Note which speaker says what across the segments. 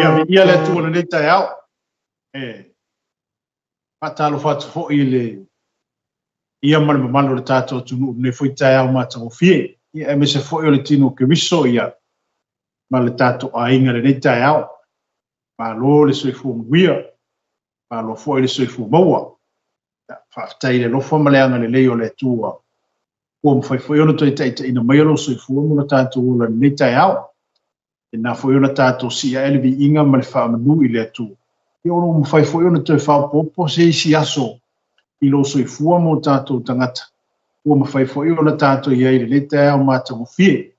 Speaker 1: Ia, viia le Atua i lenei taeao. E faatalofa atu foi i le ia ma le mamalu o le tatou atunuu i lenei foi taeao matagofie. Ia, aemaise foi o le tino o Keriso ia ma le tatou aiga i lenei taeao. Malo le soifua manuia, malo foi le soifua maua. Ia, faafetai i le alofa ma le agalelei o le Atua ua mafai foi ona toe taitaiina maia lou soifua ma lo tatou ola i lenei taeao. Lena foi ona tatou sii ae le viiga ma le faamanu i le Atua. Ia o lo o mafai foi ona toe faaopoopo se isi aso i lou soifua ma o tatou tagata, ua mafai foi ona tatou i ai i lenei taeao matagofie.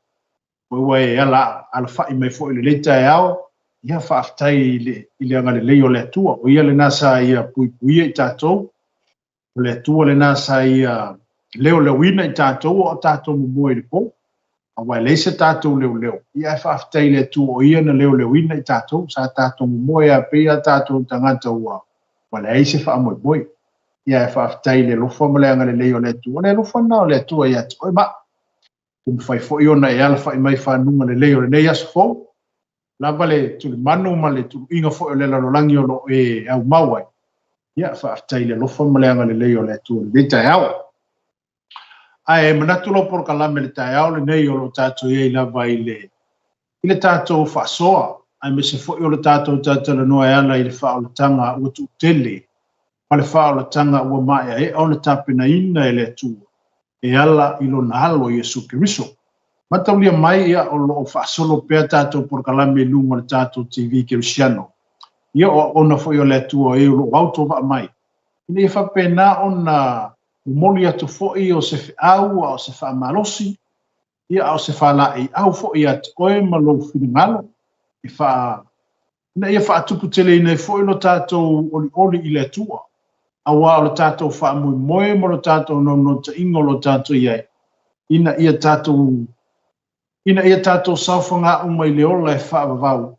Speaker 1: Ua ua e ala alafai mai foi i lenei taeao, ia faafetai i le, i le agalelei o le Atua. O ia lena sa ia puipuia i tatou, O le Atua lena sa ia leoleoina i tatou a o tatou momoe i le po, aua e leai se tatou leoleo. Ia ae faafetai i le Atua o ia na leoleoina i tatou, sa tatou momoe lava pei a tatou tagata ua ua leai se faamoemoe. Ia ae faafetai i le alofa ma le agalelei o le Atua. O le alofa lena o le Atua ia te oe ma au. Ua mafai foi ona e alafai mai i fanuga lelei o lenei aso fou, lava le tulimanu ma le tuluiga foi o le lalolagi o lo o e aumau ai. Ia, faafetai i le alofa ma le agalelei o le Atua i lenei taeao. Ae manatu lau polokalame i le taeao lenei o lo o tatou i ai lava i le i le tatou faasoa, aemaise foi o le tatou talatalanoa e ala i le faaolataga ua tuutele ma le faaolataga ua maeaea ona tapenaina e le Atua e ala i Lona Alo Iesu Keriso. Mataulia mai ia o lo o faasolo pea tatou polokalame i luga o le tatou TV Kerisiano. Ia o auauna foi o le Atua o e o lo o autovaa mai, ina ia faapena ona momoli atu foi o se feau a o se faamalosi, ia a o se faalaeiau foi ia te oe ma lou finagalo e faa ina ia faatuputeleina ai foi lo tatou olioli i le Atua, aua o le tatou faamoemoe ma lo tatou naunautaiga o lo tatou i ai, ina ia tatou ina ia tatou saofaga uma i le ola e faavavau,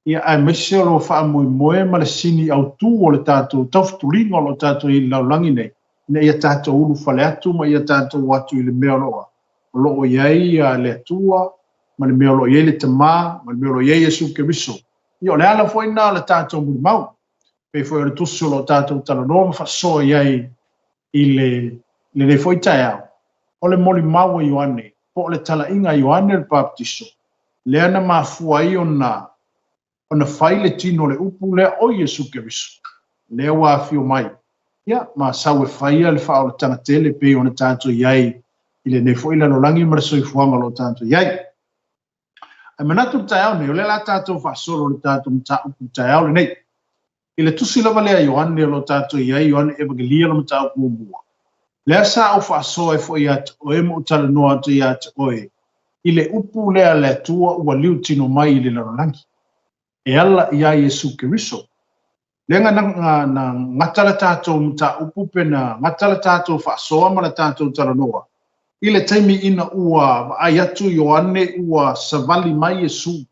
Speaker 1: ia aemaise o lo faamoemoe ma le sini autu o le tatou taufetuliga o lo tatou i ai i le lalolagi nei, ina ia tatou ulufale atu ma ia tatou o atu i le mea o lo o lo o i ai le Atua, ma le mea o lo o i ai le Tama, ma le mea o lo o i ai Iesu Keriso. Ia, o le ala foi lena o le tatou molimau, pei foi o le tusi o lo o tatou talanoa ma faasoa i ai i le, lenei foi taeao, o le molimau a Ioane, po o le talaiga a Ioane o le Papatiso, lea na mafua ai ona ona fai le tino o le upu lea o Iesu Keriso, lea ua afio mai, ia, ma sau e faia le faaolataga tele pei ona tatou i ai i lenei foi lalolagi ma le soifuaga o lo o tatou i ai. Ae manatu le taeao nei, o lea la tatou faasolo le tatou mataupu i le taeao lenei. I le tusi lava lea a Ioane o lo o tatou i ai, Ioane Evagelia le mataupu muamua. Lea sa ou faasoa ai foi ia te oe ma ou talanoa atu ia te oe i le upu lea a le Atua ua liutino mai i le lalolagi, e ala iā Iesu Keriso. Lea na, na, na gata le tatou mataupu pe na gata le tatou faasoa ma le tatou talanoa i le taimi ina ua vaai atu Ioane ua savali mai Iesu.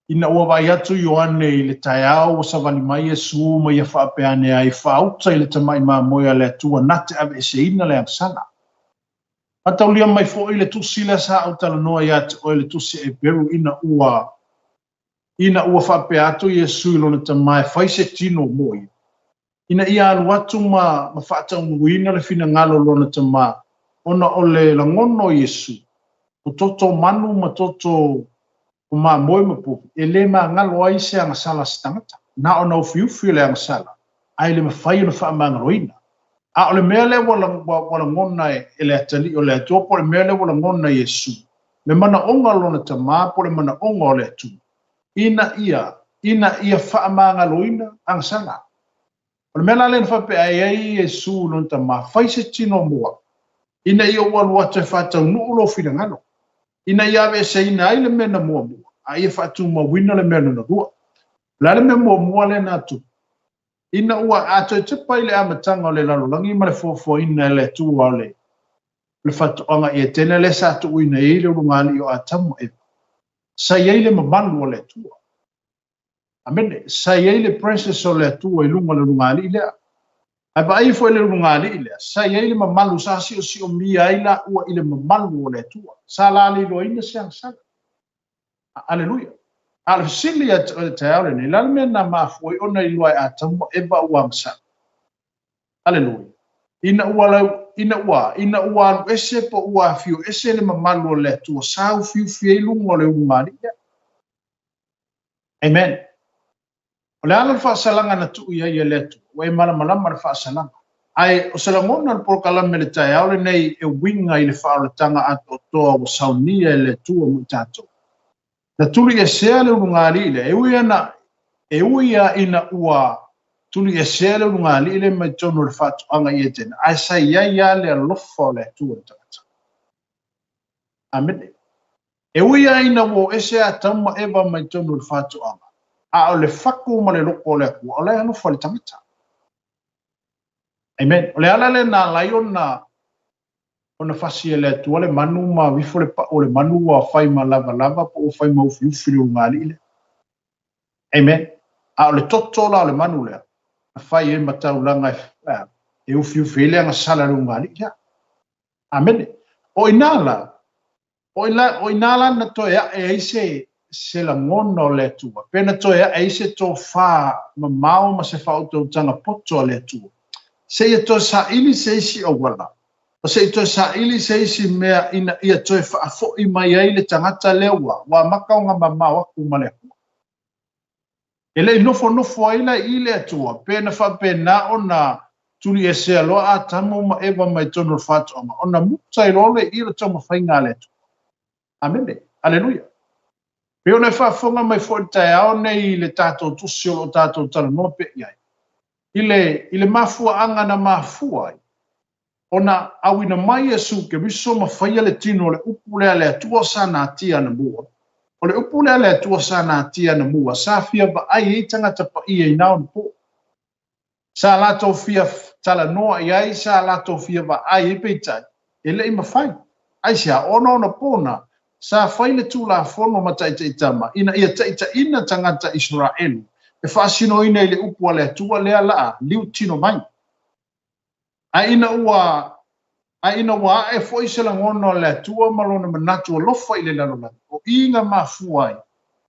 Speaker 1: Ina ua vaai atu Ioane i le taeao ua savali mai Iesu ma ia faapea ane ai, Faauta i le tamai mamoe a le Atua na te aveeseina le agasala. Mataulia mai foi le tusi lea sa ou talanoa ia te oe le tusi a Eperu ina ua ina ua faapea atu Iesu i lona tama e fai se tino mo ia, ina ia alu atu ma ma faataunuuina le finagalo o lona tama ona o le lagona o Iesu, o toto manu ma toto o mamoe ma povi, e le magalo ai se agasala a se tagata. Na ona ufiufi o le agasala, ae le mafai ona faamagaloina. A o le mea lea ua, ua, ua lagona e, e le atalii o le Atua, po o le mea lea ua lagona e Iesu, le manaoga o lona Tama po o le manaoga o le Atua, ina ia, ina ia faamagaloina agasala. O le mea la lea na faapea ai ai Iesu i lona Tama, fai se tino mo au, ina ia ou alu atu e faataunuu lou finagalo, ina ia aveeseina ai le mea na muamua, a ia faatumauina le mea lona lua. O le a le mea muamua lea na tupu? Ina ua atoetepa i le amataga o le lalolagi ma le foafoaina e le Atua o le le faatoaga i Etene lea sa tuuina i ai le ulugalii o Atamu ma Eva, sa i ai le mamalu o le Atua. Amene. Sa i ai le presence o le Atua i luga o le ulugalii lea. Ae vaai foi le ulugalii lea, sa i ai le mamalu, sa siosiomia ai laua i le mamalu o le Atua. Sa laleiloaina se agasala. Aleluia. A o le fesili ia te oe i le taeao lenei, o le a le mea na mafua ai ona iloa e Atamu ma Eva ua agasala? Aleluia. Ina ua lau, ina ua, ina ua alu ese po ua afio ese le mamalu o le Atua sa ufiufi ai luga o le ulugalii lea. Amen. O le ala o le faasalaga na tuu i ai e le Atua, ua e malamalama le faasalaga. Ae o se lagona o le polokalame i le taeao lenei e uiga i le faaolataga atoatoa ua saunia e le Atua mo i tatou. Na tuliesea le ulugalii lea, e ui ana, e ui lava ina ua tuliesea le ulugalii lea mai totonu o le faatoaga i Etena, ae sa i ai lava le alofa o le Atua i le tagata. Amene. E ui lava ina ua o ese Atamu ma Eva mai totonu o le faatoaga, a o le fatu ma le loko o le Atua, o la e alofa i le tagata. Amen. O le ala lea na ala ai ona ona fasi e le Atua le manu ma avifo le pau o le manu ua fai ma lavalava po ua fai ma ufiufi le ulugalii lea. Amen. A o le toto la o le manu lea, na fai ai ma taulaga e, e ufiufi ai le agasala i le ulugalii lea. Amene. O ina la, o ina, o ina la na toe ae ai se, se lagona o le Atua, pe na toe ae ai se tofā mamao ma se faautautaga poto a le Atua. Seia toe saili se isi auala, o se i toe saili se isi mea ina ia toe faafoi mai ai le tagata lea ua, ua amata ona mamao atu ma le Atua. E le i nofonofo ai la i le Atua, pe na faapena ona tuliesea loa Atamu ma Eva mai totonu o le faatoaga, ona muta ai loa lea i le taumafaiga a le Atua. Amene. Aleluia. Pei ona e faafofoga mai foi i le taeao nei i le tatou tusi o lo o tatou talanoa pea i ai, i le, i le mafuaaga na mafua ai ona auina mai Iesu Keriso ma faia le tino o le upu lea a le Atua sa natia anamua. O le upu lea a le Atua sa natia anamua, sa fia vaai ai tagata paia i na ona po. Sa latou fia talanoa i ai, sa latou fia vaai ai peitai, e le i mafai. Aisea? Ona ona po na, sa fai le Tulafono ma taitaitama ina ia taitaiina tagata Isaraelu e faasinoina i le upu a le Atua lea laa liutino mai. Ae ina ua, ae ina ua ae foi se lagona o le Atua ma Lona manatu alofa i le lalolagi, o i na mafua ai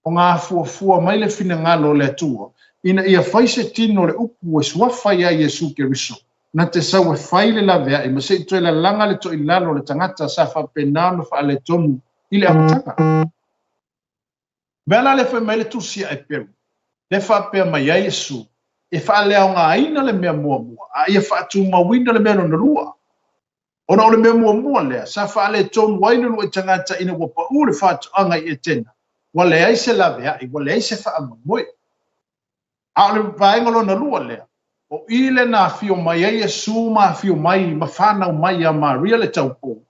Speaker 1: ona afuafua mai le finagalo o le Atua ina ia fai se tino o le upu e suafa ia Iesu Keriso, na te sau e fai le laveai ma se i toe lalaga le toilalo o le tagata sa faapena ona faaletonu i le amataga. Mea la lea fai mai le Tusi a Eperu, lea faapea mai ai Iesu, e faaleaogaina le mea muamua, a ia faatumauina le mea lona lua. Ona o le mea muamua lea, sa faaletonu ai le uluai tagata ina ua pau le faatoaga i Etena, ua leai se laveai, ua leai se faamoemoe. A o le vaega lona lua lea, o i lea na afio mai ai Iesu ma afio mai ma fanau mai iā Maria le taupou,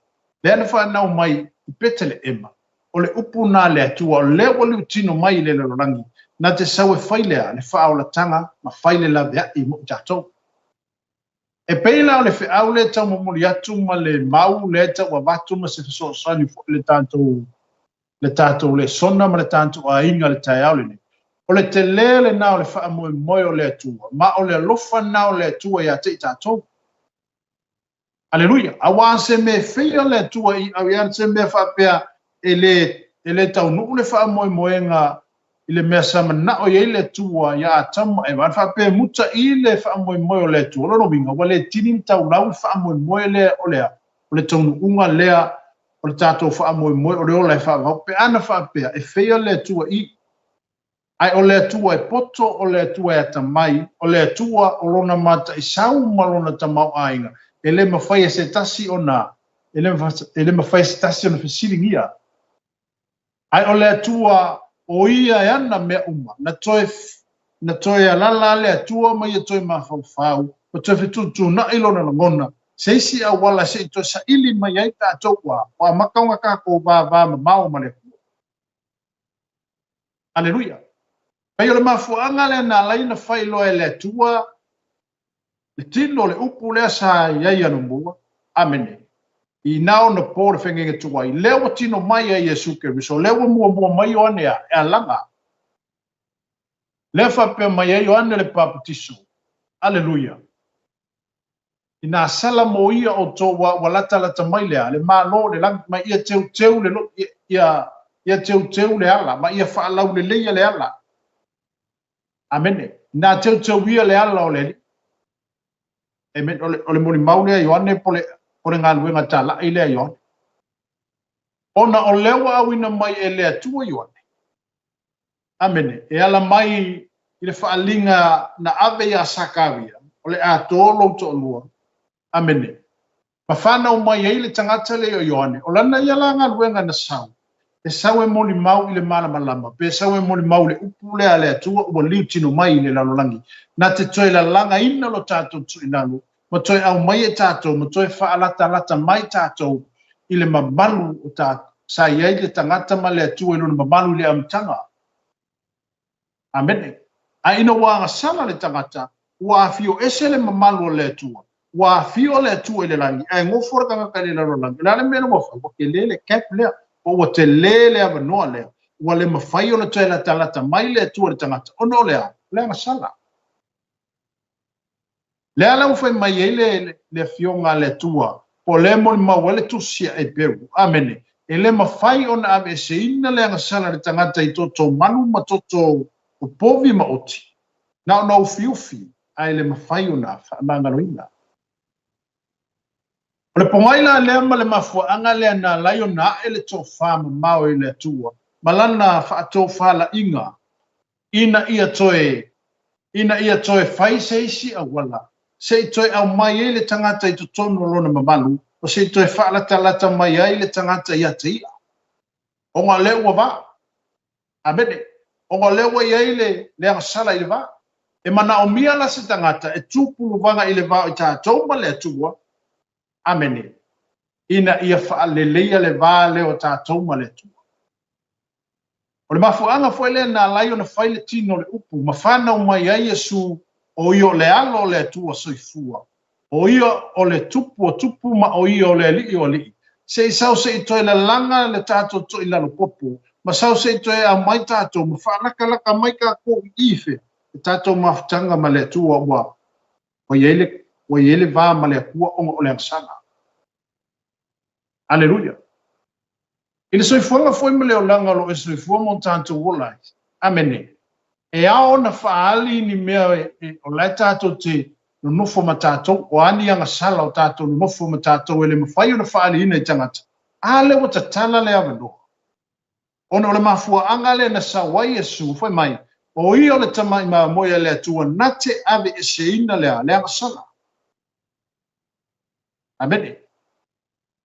Speaker 1: lea na fanau mai i Peteleema, o le upu na a le Atua, o lea ua liutino mai i le lalolagi, na te sau e fai lea le faaolataga ma fai le laveai mo i tatou. E pei la o le feau lea e taumomoli atu ma le mau lea e tau avatu ma se fesoasoani foi i le tatou le tatou lesona ma le tatou aiga i le taeao lenei. O le tele lena o le faamoemoe o le Atua, ma o le alofa lena o le Atua ia te i tatou. Aleluia! Aua se mea e feia le Atua i au ia se mea faapea e le, e le taunuu le faamoemoega i le mea sa manao i ai le Atua ia Atamu ma Eva. Ana faapea e muta'i le faamoemoe o le Atua, o lona uiga ua le tini ni taulau le faamoemoe lea o le a? O le taunuuga lea o le tatou faamoemoe o le ola e faavau, pe ana faapea e feia le Atua i. Ae o le Atua e poto, o le Atua e atamai, o le Atua o Lona mataisau ma Lona tamaoaiga, e le mafai e se tasi ona, e le, e le mafai e se tasi ona fesiligia. Ae o le Atua o Ia e ana mea uma, na toe, na toe alala le Atua ma ia toe mafaufau, ma toe fetuutuunai Lona lagona, se isi auala se i toe saili mai ai tatou ua, ua amata ona tatou vava mamao ma le Atua. Aleluia! Pei o le mafuaaga lea na ala ai ona faailoa e le Atua le tino o le upu lea sa i ai anamua, Amene, i na ona po le fegege tuai, lea ua tino mai ai Iesu Keriso, lea ua muamua mai Ioane a e alaga. Lea faapea mai ai Ioane le Papatiso. Aleluia! Ina sala mo ia outou ua, ua latalata mai lea, le Malo o le lagi, ma ia teuteu le, ia, Ia teuteu le ala ma ia faalauleleia le ala. Amene. Na teuteuia le ala o le Alii. Amen. O le molimau lea a Ioane po o le galuega talai lea a Ioane. Ona o lea ua auina mai e le Atua Ioane. Amene. E ala mai i le faaaliga na ave ia Sakaria, o le atoa lou toalua. Amene. Ma fanau mai ai le tagata lea o Ioane. O lana ia la galuega na sau, e sau e molimau i le malamalama, pe sau e molimau i le upu lea a le Atua ua liutino mai i le lalolagi, na te toe lalagaina lo tatou tuilalo, ma toe aumai e tatou, ma toe faalatalata mai tatou i le mamalu o ta, sa i ai le tagata ma le Atua i lona mamalu i le amataga. Amene. Ae ina ua agasala le tagata, ua afio ese le mamalu o le Atua, ua afio le Atua i le lagi, ae gofo le tagata i le lalolagi. O le a le mea lea ua fai? Ua tele le gap lea, po ua tele le avanoa lea, ua le mafai ona toe latalata mai le Atua i le tagata, ona o le a? O le agasala. Lea la ua fai mai ai le Afioga a le Atua, po o lea e molimau ai le Tusi a Eperu. Amene. E le mafai ona aveeseina le agasala i le tagata i toto malu ma toto popovi ma oti, na ona ufiufi, ae le mafai ona faamagaloina. O le pogai la lea ma le mafuaaga lea na ala ai ona ae le tofa mamao i le Atua ma lana faatofalaiga ina ia toe ina ia toe fai se isi auala se i toe aumai ai le tagata i totonu o lona mamalu, ma se i toe faalatalata mai ai le tagata ia te ia. Ona o lea ua va. Amene. Ona o lea ua i ai le le agasala i le va. E manaomia la se tagata e tupuluvaga i le va o i tatou ma le Atua, amene, ina ia faaleleia le va lea o tatou ma le Atua. O le mafuaaga foi lea na ala ai ona fai le tino o le upu ma fanau mai ai Iesu, o ia o le Alo o le Atua soifua, o ia o le Tupu o tupu ma o ia o le Alii o alii, se i sau se i toe lalaga le tatou toilalopopo, ma sau se i toe aumai tatou ma faalakalaka mai tatou i i fea le tatou mafutaga ma le Atua ua i ai le ua i ai le va ma le Atua ona o le agasala. Aleluia! I le soifuaga foi ma le olaga o lo o e soifua ma o tatou ola ai. Amene. E ao ona faaali ni mea o la e tatou te nonofo ma tatou, o a ni agasala o tatou nonofo ma tatou e le mafai ona faaliina i tagata, a lea ua tatala le avanoa. Ona o le mafuaaga lea na sau ai Iesu, fai mai, o ia o le Tamai Mamoe a le Atua na te aveeseina le a? Le agasala. Amene.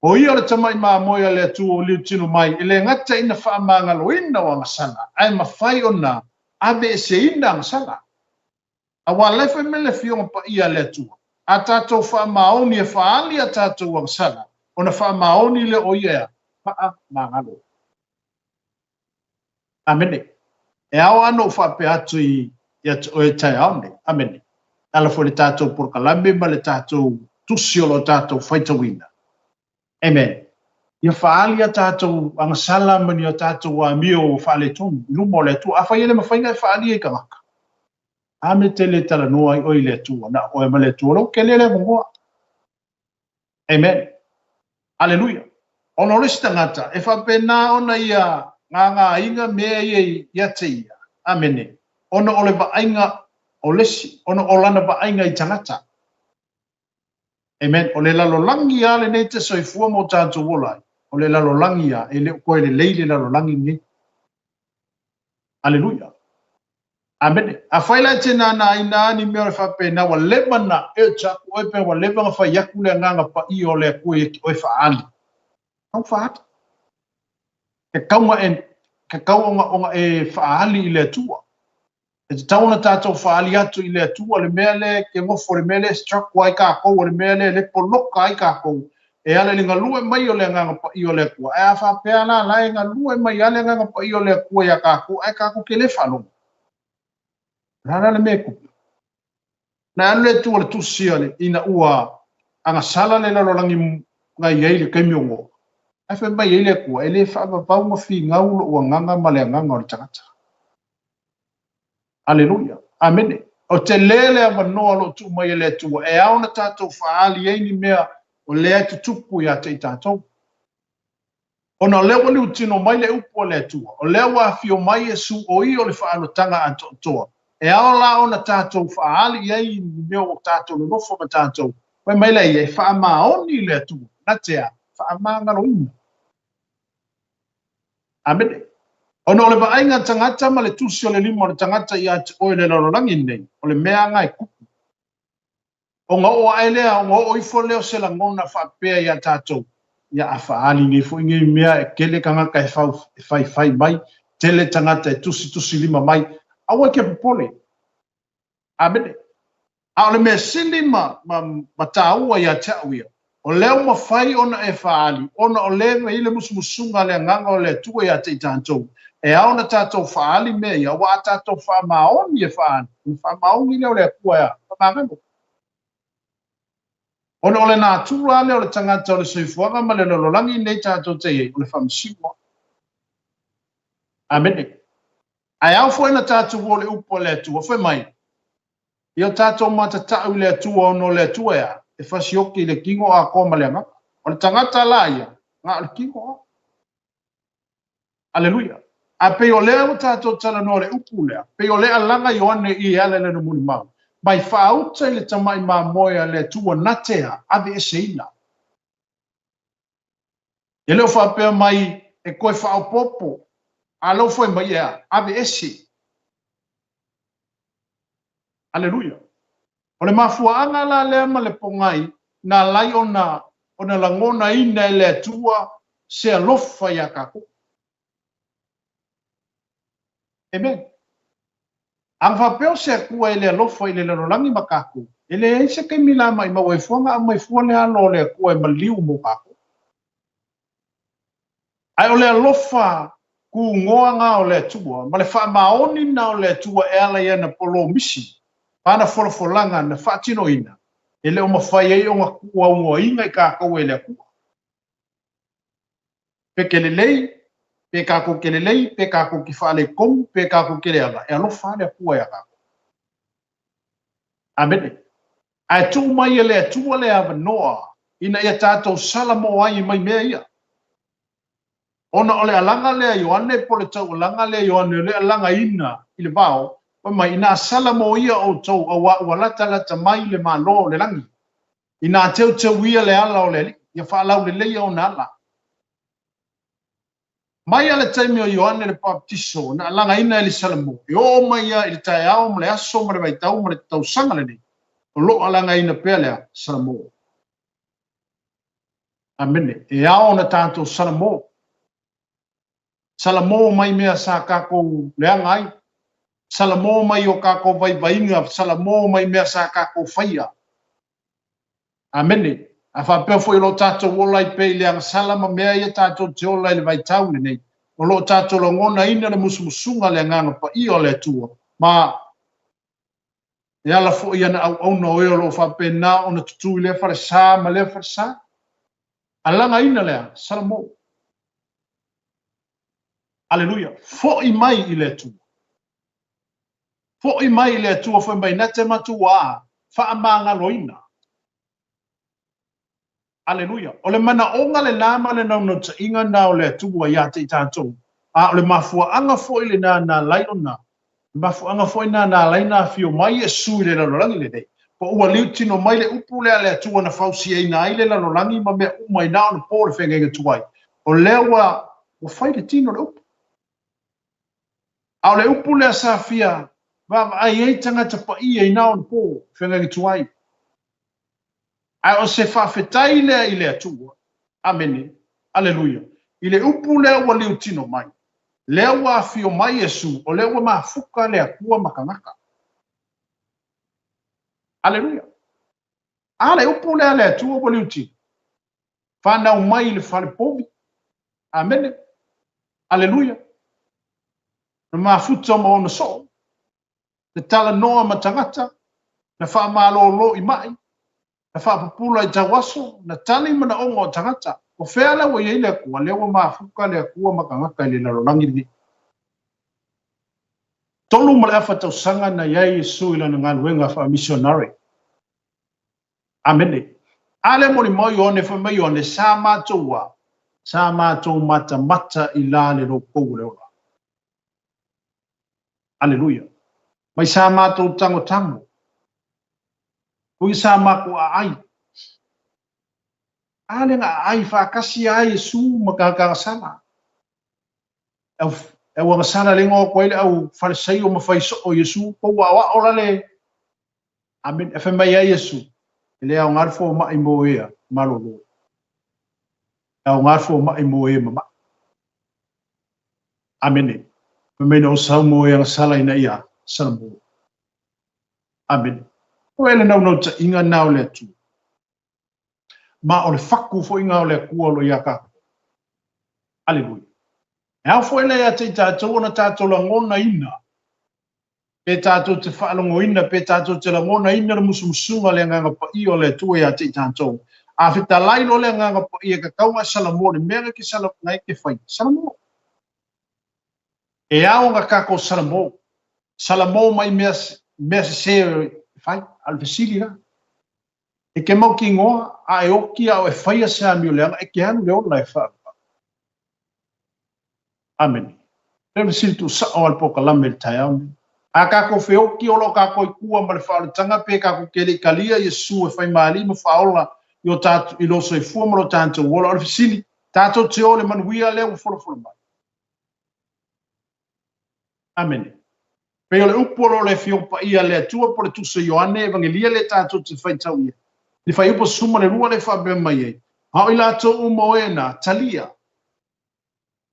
Speaker 1: O ia o le tamai mamoe a le Atua ua liutino mai, e le gata ina faamagaloina o agasala, ae mafai ona aveeseina agasala. Aua la e fai mai le Afioga Paia a le Atua, a tatou faamaoni e faaali a tatou agasala, ona faamaoni lea o ia e a? Faamagalo. Amene. E ao lava ona ou faapea atu ia te oe i taeao nei. Amene. E ala foi i le tatou polokalame ma le tatou tusi o lo o tatou faitauina. Amen. Ia faaali a tatou agasala ma ni o tatou amio ua faaletonu i luma o le Atua. Afai e le mafai ona e faaalia i tagata, a mea te le talanoa ai oe i le Atua, na o oe ma le Atua, lou tele le avanoa. Amen. Aleluia. Ona o le isi tagata, e faapena ona ia gagāina mea ia ia te ia. Amene. Ona o le vaaiga o le isi, ona o lana vaaiga i tagata. Amen. O le lalolagi lava lenei te soifua ma o tatou ola ai. O le lalolagi lava, e le o toe lelei le lalolagi lenei. Aleluia. Amene. Afai la e te nānāina a ni mea o le faapena, ua leva na urge atu oe pe ua leva na fai atu le Agaga Paia o le Atua ia te oe faaali. Tau faaali. E tatau ona e, tatau ona, ona e faaali i le Atua. E tatau ona tatou faaali atu i le Atua le mea lea e te nofo, le mea lea e struggle ai tatou, o le mea lea e poloka ai tatou, e ala i le galue mai o le Agaga Paia o le Atua. Ae a faapea la, la e galue mai lava le Agaga Paia o le Atua iā tatou, ae tatou te le faalogo. O le a la le mea e tupu? Na alu le Atua i le tusi a le, ina ua agasala le lalolagi na i ai i le taimi o Noa. Ae fai mai ai le Atua, e le faavavau ona finau lou agaga ma le agaga o le tagata. Aleluia. Amene. O tele le avanoa o lo o tuu mai e le Atua e ao ona tatou faaali ai ni mea o lea e tutupu ia te i tatou. Ona o lea ua liutino mai le upu a le Atua, o lea ua afio mai Iesu o ia o le faaalotaga atoatoa, e ao la ona tatou faaali i ai i ni mea ua tatou nonofo ma tatou, fai mai lea ia, e faamaoni i le Atua, na te a? Faamagaloina. Amene. Ona o le vaaiga a tagata ma le tusi o le lima o le tagata ia te oe i le lalolagi lenei, o le mea aga e kupu. Ona oo ae lea, ona oo ifo lea o se lagona faapea ia tatou, ia a faaali nei foi nei mea e tele tagata e, fau, e faifai mai, tele tagata e tusitusi lima mai, aua e te popole. Amene. A o le mea sili ma, ma, ma tāua ia te au ia, o lea ua mafai ona e faaali, ona o lea e i le musumusuga a le Agaga o le Atua ia te i tatou, e ao ona tatou faaali mea ia, aua a tatou faamaoni e faaali, o le faamaoni lea o le Atua e a? Faamagalo. Ona o le natura lea o le tagata o le soifuaga ma le lalolagi lenei tatou te i ai, o le faamasino. Amene. Ae ao foi na tatou o le upu a le Atua, fai mai, Ia o tatou matatau i le Atua ona o le Atua e a? E fasioki i le tino atoa ma le agaga. O le tagata la ia, na o le tino lava. Aleluia. A pei o lea ua tatou talanoa le upu lea, pei o lea alaga Ioane i e ala i lana mulimau, mai faauta i le tamai mamoe a le Atua na te a, aveeseina. E le o faapea mai e toe faaopoopo, a lou fai mai e a, aveese. Aleluia. O le mafuaaga la lea ma le pogai na ala ai ona ona lagonaina e le Atua se alofa iā tatou. Amen. A na faapea o se Atua e le alofa i le lalolagi ma tatou, e leai se taimi la maimau ai fua na aumai fua le alo o le Atua e maliu mo tatou. Ae o le alofa tunoa na o le Atua ma le faamaoni na o le Atua e ala i ana polomisi ma ana folafolaga na faatinoina, e le o mafai ai ona tuuaunoaina i tatou e le Atua. Pe ke lelei, pe tatou te lelei, pe tatou te faaletonu, pe tatou te leaga, e alofa lava le Atua ia tatou. Amene. Ae tuu mai e le Atua le avanoa ina ia tatou salamo ai mai mea ia. Ona o le alaga lea a Ioane po o le taualaga lea a Ioane o le alagaina i le vao, fai mai, inā salamoia outou auā ua latalata mai le Malo o le lagi. Inā teuteuia le ala o le Alii, ia faalauleleia ona ala. Mai a le taimi o Ioane le Papatiso na alagaina e le Salamo, e oo mai ia i le taeao ma le aso ma le vaitau ma le tausaga lenei, o lo o alagaina pea le Salamo. Amene. E ao ona tatou Salamo. Salamo mai mea sa tatou leaga ai. Salamo mai o tatou vaivaiga, salamo mai mea sa tatou faia. Amene. A faapea foi o lo o tatou ola ai pea i le agasala ma mea ia tatou te ola i le vaitau lenei, o lo o tatou lagonaina le musumusuga a le Agaga Paia o le Atua, ma e ala foi i ana auauna o e o lo o faapena ona tutū i lea falesa ma lea falesa. Alagaina lea, Salamo. Aleluia. Foi mai i le Atua. Foi mai i le Atua, foi mai na te matuā faamagaloina. Aleluia. O le manaoga lenā ma le naunautaiga na o le Atua iā te i tatou. A o le mafuaaga foi lenā na alai ona, le mafuaaga foi na na alai na afio mai Iesu i le lalolagi lenei. Po ua liutino mai le upu lea a le Atua na fausiaina ai le lalolagi ma mea uma i na ona po o le feagaiga tuai. O lea ua, ua fai le tino le upu. A o le upu lea sa fia vaavaai ai tagata paia i na ona po, feagaiga tuai. Ae o se faafetai lea i le Atua, amene, aleluia, i le upu lea ua liutino mai, lea ua afio mai Iesu, o lea ua mafuka le Atua ma tagata. Aleluia. A le upu lea a le Atua ua liutino, fanau mai i le fale povi, amene, aleluia, na mafuta ma ona soo, na talanoa ma tagata, na faamalōlō i maʻi, na faapupula i tauaso, na tali manaoga o tagata. O fea la ua i ai le Atua? Lea ua mafuta le Atua ma tagata i le lalolagi lenei. 3.5 tausaga na i ai Iesu i lana galuega faamisionare. Amene. A lea molimau Ioane, fai mai Ioane, sa matou a. Sa matou matamata i la le lou o le ola. Aleluia. Mai sa matou tagotago. Ui sa mako aai. A le aai faatasi ai Iesu ma tagata Au au agasala le ngo ko ile au Fariseio ma faiso'o Iesu ko ua o la le. Amen. E fai mai ai Iesu, e le aoga le foma'i mo e malolo. E aoga le foma'i mo e mama'i. Amene. Fai mai na ou sau mo e agasala ina ia salamo. Amene. O e le naunautaiga na o le Atua. Ma o le faku fo'iga o le Atua o lo o iā tatou. Aleluia. E ao foi lea ia te i tatou ona tatou lagonaina, pe tatou te faalogoina, pe tatou te lagonaina le musumusuga le Agaga Paia o le Atua ia te i tatou. A fetalai loa le Agaga Paia e tatau ona e salamo i le mea na e te faia, salamo. E ao ona tatou salamo. Salamo mai mea sesē e fai, a o le fesili la. E te mautinoa a e oti a o e faia se amioleaga, e te alu i le ola e faavavau. Amene. Le fesili tuusa'o a le polokalame i le taeao lenei. A tatou feoti o lo o tatou i tua ma le faaolataga pe tatou te le i talia Iesu e fai ma Alii ma Faaola i o tatou i lo soifua ma lo tatou ola, o le fesili, tatou te o i le manuia lea ua folafola mai? Amene. Pei o le upu o lo o le Afioga Paia a le Atua po o le Tusi o Ioane Evagelia lea tatou te faitau i ai. I le fuaiupu 12 lea e faapea mai ai, A o i latou uma o e na talia.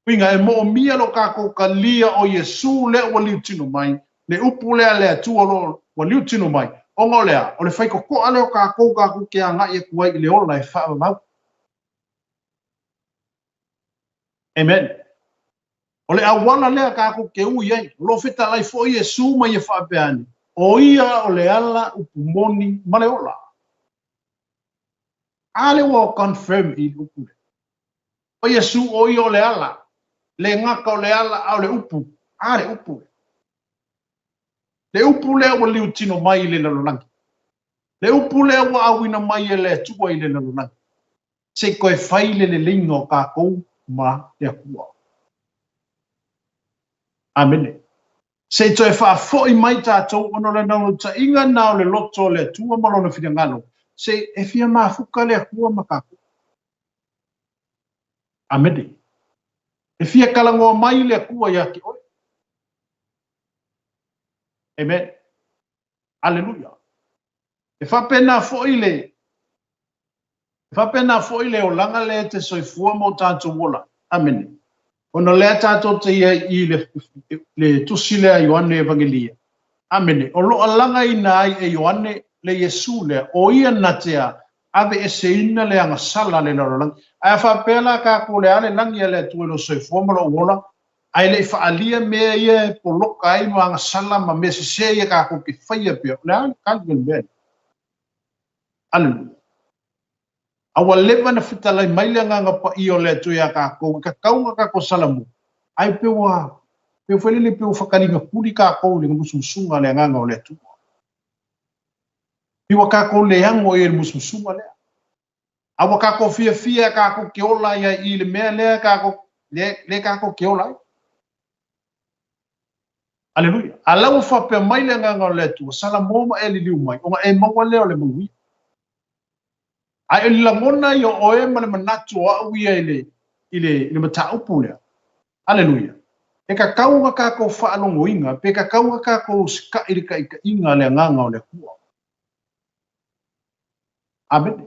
Speaker 1: Uiga, e moomia lo tatou talia o Iesu lea ua liutino mai, le upu lea a le Atua o lo o ua liutino mai, ona o le a? O le faitotoa lea o tatou tatou te agai atu ai i le ola e faavavau. Amen. O le auala lea tatou te ui ai. O lo o fetalai foi Iesu ma ia faapea ane, o ia o le ala, upu moni ma le ola. A lea ua confirm i le upu lea. O Iesu o ia o le ala, le gata o le ala a o le upu, a le upu lea. Le upu lea ua liutino mai i le lalolagi. Le upu lea ua auina mai e le Atua i le lalolagi. Se i toe fai le leleiga o tatou ma le Atua. Amene. Se i toe faafoi mai tatou ona o le naunautaiga na o le loto o le Atua ma lona finagalo, se e fia mafuta le Atua ma tatou. Amene. E fia talanoa mai le Atua ia te oe. Amen. Aleluia. E faapena foi le E faapena foi le olaga lea e te soifua ma o tatou ola. Amene. Ona lea tatou te i ai i le, le tusi lea a Ioane Evangelia. Amene. O lo o lagaina ai e Ioane le Iesu lea, o ia na te a aveeseina le agasala a le lalolagi. Ae a faapea la tatou le a le lagi a le Atua i lou soifua ma lou ola, ae le i faaalia mea ia e poloka ai ma agasala ma mea sesē ia tatou te faia pea, o le a le tali o le mea lea? Aleluia. A ua leva na fetalai mai le Agaga Paia o le Atua iā tatou i tatau ona tatou salamu, ae pe ua, pe foi lele pe ua fataliga tuli tatou i le musumusuga a le Agaga o le Atua. Pe ua tatou le ago i le musumusuga lea. A ua tatou fiafia tatou te ola ai i le mea lea tatou, lea, lea tatou te ola ai. Aleluia. A la ua faapea mai le Agaga o le Atua, Salamo ma e liliu mai, ona e maua lea o le manuia. Ae o le lagona ia o oe ma le manatu o au ia i le, i le, i le mataupu lea. Aleluia. E tatau ona tatou faalogoina, pe tatau ona tatou usita'i i le taitaiga a le Agaga o le Atua. Amene.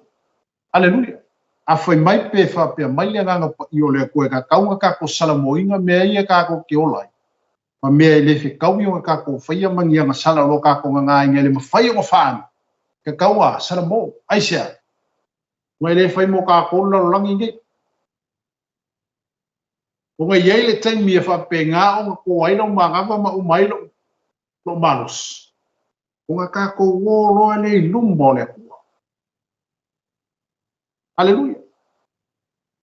Speaker 1: Aleluia. A fai mai pe faapea mai le Agaga Paia o le Atua e tatau ona tatou salamoina mea ia tatou te ola ai, ma mea e le fetaui ona tatou faia ma ni agasala o lo o tatou gagāina e le mafai ona faano, e tatau a salamo. Aisea? Ona e le fai mo tatou le lalolagi nei. Ona e i ai le taimi e faapena ona to ai lau manava ma uma ai lou, lou malosi. Ona tatou o loa lea i luma o le Atua. Aleluia.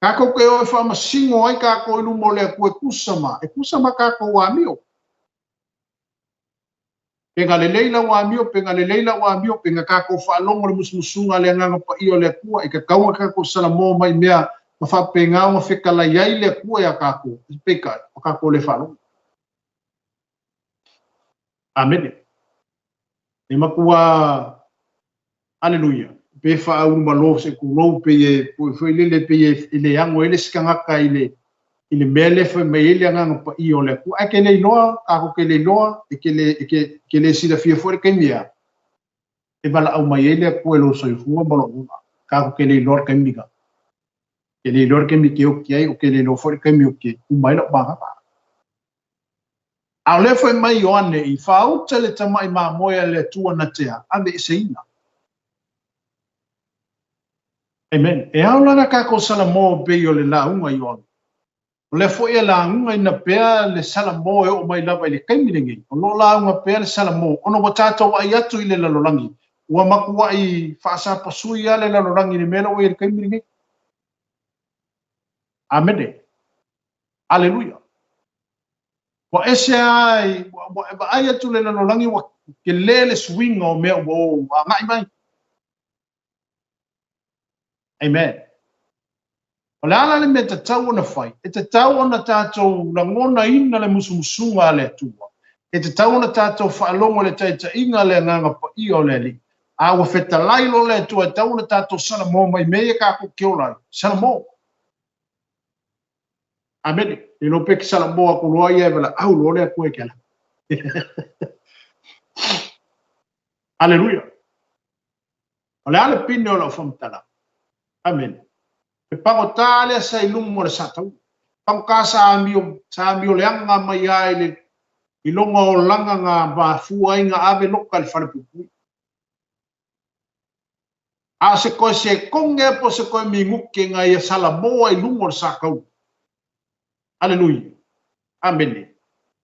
Speaker 1: Tatou te o e faamasino ai tatou i luma o le Atua e tusa ma, e tusa ma tatou amio. Pe na lelei lau amio, pe na lelei lau amio, pe na tatou faalogo i le musumusuga a le Agaga Paia o le Atua, e tatau ona tatou salamo mai mea Ma faapena ona fetalai ai le Atua iā tatou, peitai, ua tatou le faalogo. Amene. E matua Aleluia. Pe faaulumalo se tulou pe e foi lele pe e le ago ai le isi tagata i le i le mea lea fai mai ai le agaga paia o le Atua. Ae ke le iloa, tatou ke le iloa, e ke le, e ke, ke le silafia foi le taimi ea e valaau mai ai le Atua i lou soifua ma lou ola. Tatou ke le iloa le taimi lena. Ke le iloa le taimi ke oti ai, o ke le iloa foi le taimi o ke uma ai lau manava. A o lea fai mai Ioane i faauta le tamai mamoe a le Atua na te aveeseina. Amen. E ao la na tatou salamo pei o le lauga Ioane. O lea foi e laugaina pea le salamo e oo mai lava i le taimi lenei. O lo o lauga pea le salamo ona ua tatou vaai atu i le lalolagi. Ua matuai faasapasui lava le lalolagi i le mea lea ua i ai i le taimi lenei. Amene. Aleluia. Ua ese lava i, ua vaai atu le lalolagi ua tele le suiga o mea ua o agai mai. Amen. O le a la le mea e tatau ona fai? E tatau ona tatou lagonaina le musumusuga a le Atua. E tatau ona tatou faalogo i le taitaiga a le Agaga Paia o le Alii. A ua fetalai loa le Atua, e tatau ona tatou salamo mai mea ia tatou te ola ai. Salamo. Amene. Le iloa pe salamo atu loa ia e valaau loa le Atua i ke ala. Aleluia. O le a le pine o lau faamatalaga? Amene. E pagota lea sa i luga o le sataua. Pagota sa amio, sa amio leaga mai ai le i lona olaga na mafua ai na ave loka i le falepuipui. A o se koe sekoge po o se koe minuke na ia salamo ai i luga o le sataua. Aleluia. Amene.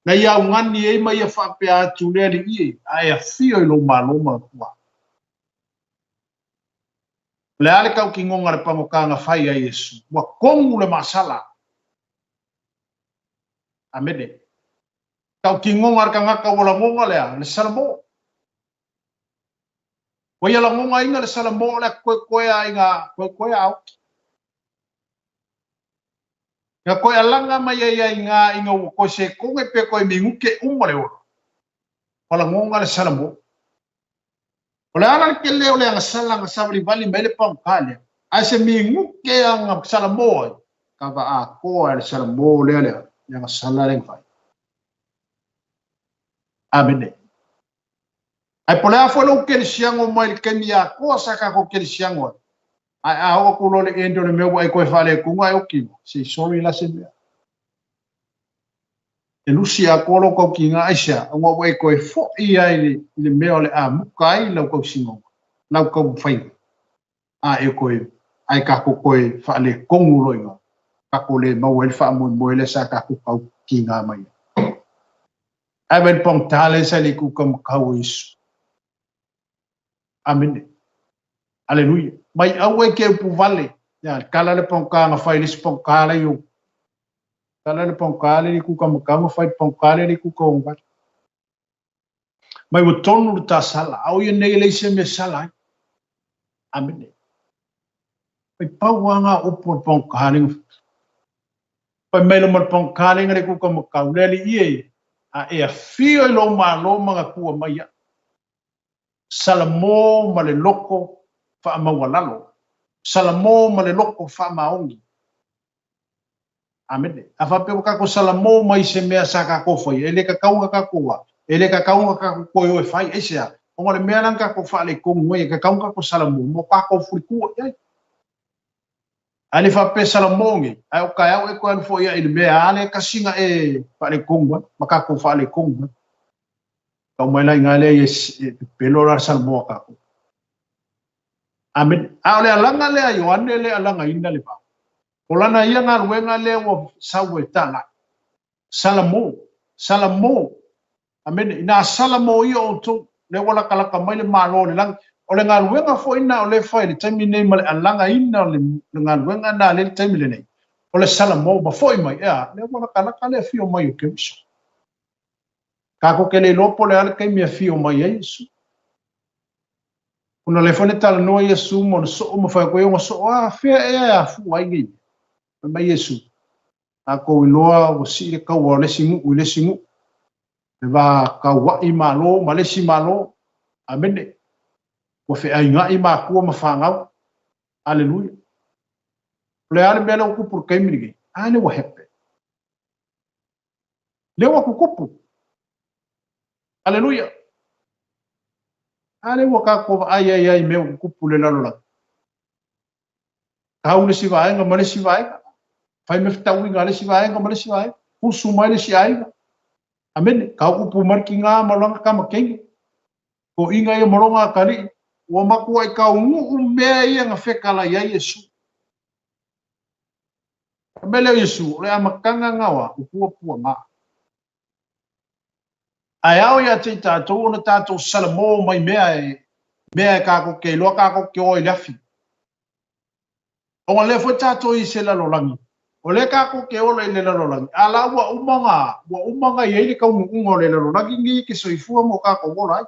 Speaker 1: Na ia augani ai ma ia faapea atu le Alii e, a e afio i lou malo ma ua. O le a le tautinoga o le pagota na fai ai Iesu? Ua kogu le masala. Amene. Tautinoga a le tagata ua lagoga lea, le salamo. Ua ia lagogaina le salamo o le koekoea i ngā koekoea aoki. Nga koe alaga mai ai ai ngā inga ua koe sekoge pe koe minguke uma le ola. Ua lagoga le salamo. O le ala le tele o le agasala agasavalivali mai le pagota lea, ae se minguke aga salamo ai, kava atoa e le salamo lea lea, le agasala lea na fai. Amene. Ae po o le a foi lou kerisiano mai le taimi atoa sa tatou kerisiano ai, ae a oo atu loa i le end o le mea ua e toe faaletonu ae oti loa, sei sorry la se mea. E lusi atoa lou tautiga aisea, ona ua e toe foi ai i le mea o le a muka ai lau tausinoga, lau taumafaiga, a e toe, ae tatou toe faaletonu loa i ina, tatou le maua ai le faamoemoe lea sa tatou tautiga mai ai. Ae vai le pagota lea sa le kuka makau o Iesu. Amene. Aleluia. Mai aua e ke upu vale. Ia, kala le pagota na fai le isi pagota le iou. Kala le pagota le kuka makau na fai le pagota le kuka o vale. Mai ua tonu le ta sala. Ao ia nei le isi mea sala ai. Amene. Mai pau anga upu o le pagota le Fai mai lo ma le pagota le le kuka makau. Le alii e, a e afio i lou malo ma gatua mai ia. Salamo ma le loko faamaualalo. Salamo ma le loko faamaoni. Amene. A faapea ua tatou salamo mai se mea sa tatou faia, e le tatau ona tatou a, e le tatau ona tatou toe o e fai, aisea? Ona o le mea lea na tatou faaletonu ai, e tatau ona tatou salamo ma o tatou fulitua i ai. Ae le faapea salamo nei, ae o taeao e toe alu foi ai i le mea a lea e tasi na e faaletonu ai, ma tatou faaletonu ai. Tau mai la i ina lea e pepelo la le salamo a tatou. Amene. A o le alaga lea a Ioane lea e alagaina le vao. O lana ia galuega lea ua sau e talai. Salamo, salamo. Amene. Inā salamo ia outou, lea ua latalata mai le Malo o le lagi. O le galuega foi lena o lea e fai i le taimi nei ma le alagaina o le galuega lena lea i le taimi lenei. O le salamo ma foi mai, ea, lea ua latalata le afio mai o Keriso. Tatou te le iloa po o le a le taimi e afio mai ai Iesu. Ona o lea foi na talanoa Iesu ma ona soo ma fai atu ai ona soo, a fea ea e afua ai nei mea? Fai mai Iesu, Tatou iloa ua sii le kaua o le isi nuu i le isi nuu, le va taua'i Malo ma le isi Malo. Amene. Ua feaiga'i matua ma fanau. Aleluia. O le a le mea lea ua tupu i le taimi lenei? A lea ua happen. Lea ua tutupu. Aleluia. A lea ua tatou vaai ai ai i mea ua tutupu i le lalolagi. Tau le isi vaega ma le isi vaega. Fai mea fetauiga a le isi vaega ma le isi vaega. Usu mai le isi aiga. Amene. Tau upu mai le tiga ma lona tama teine. Toʻiga ia ma lona atalii. Ua matuai taunuu mea ia na fetalai ai Iesu. O le mea lea o Iesu, o le amataga na o a? O puapuaga. Ae ao ia te i tatou ona tatou salamo mai mea e mea e tatou te iloa tatou te o ai i le afi. Ona lea foi tatou i se lalolagi, o lea tatou te ola i le lalolagi, a la ua uma ona, ua uma ona i ai le taunuuga o le lalolagi lenei e te soifua ma o tatou ola ai.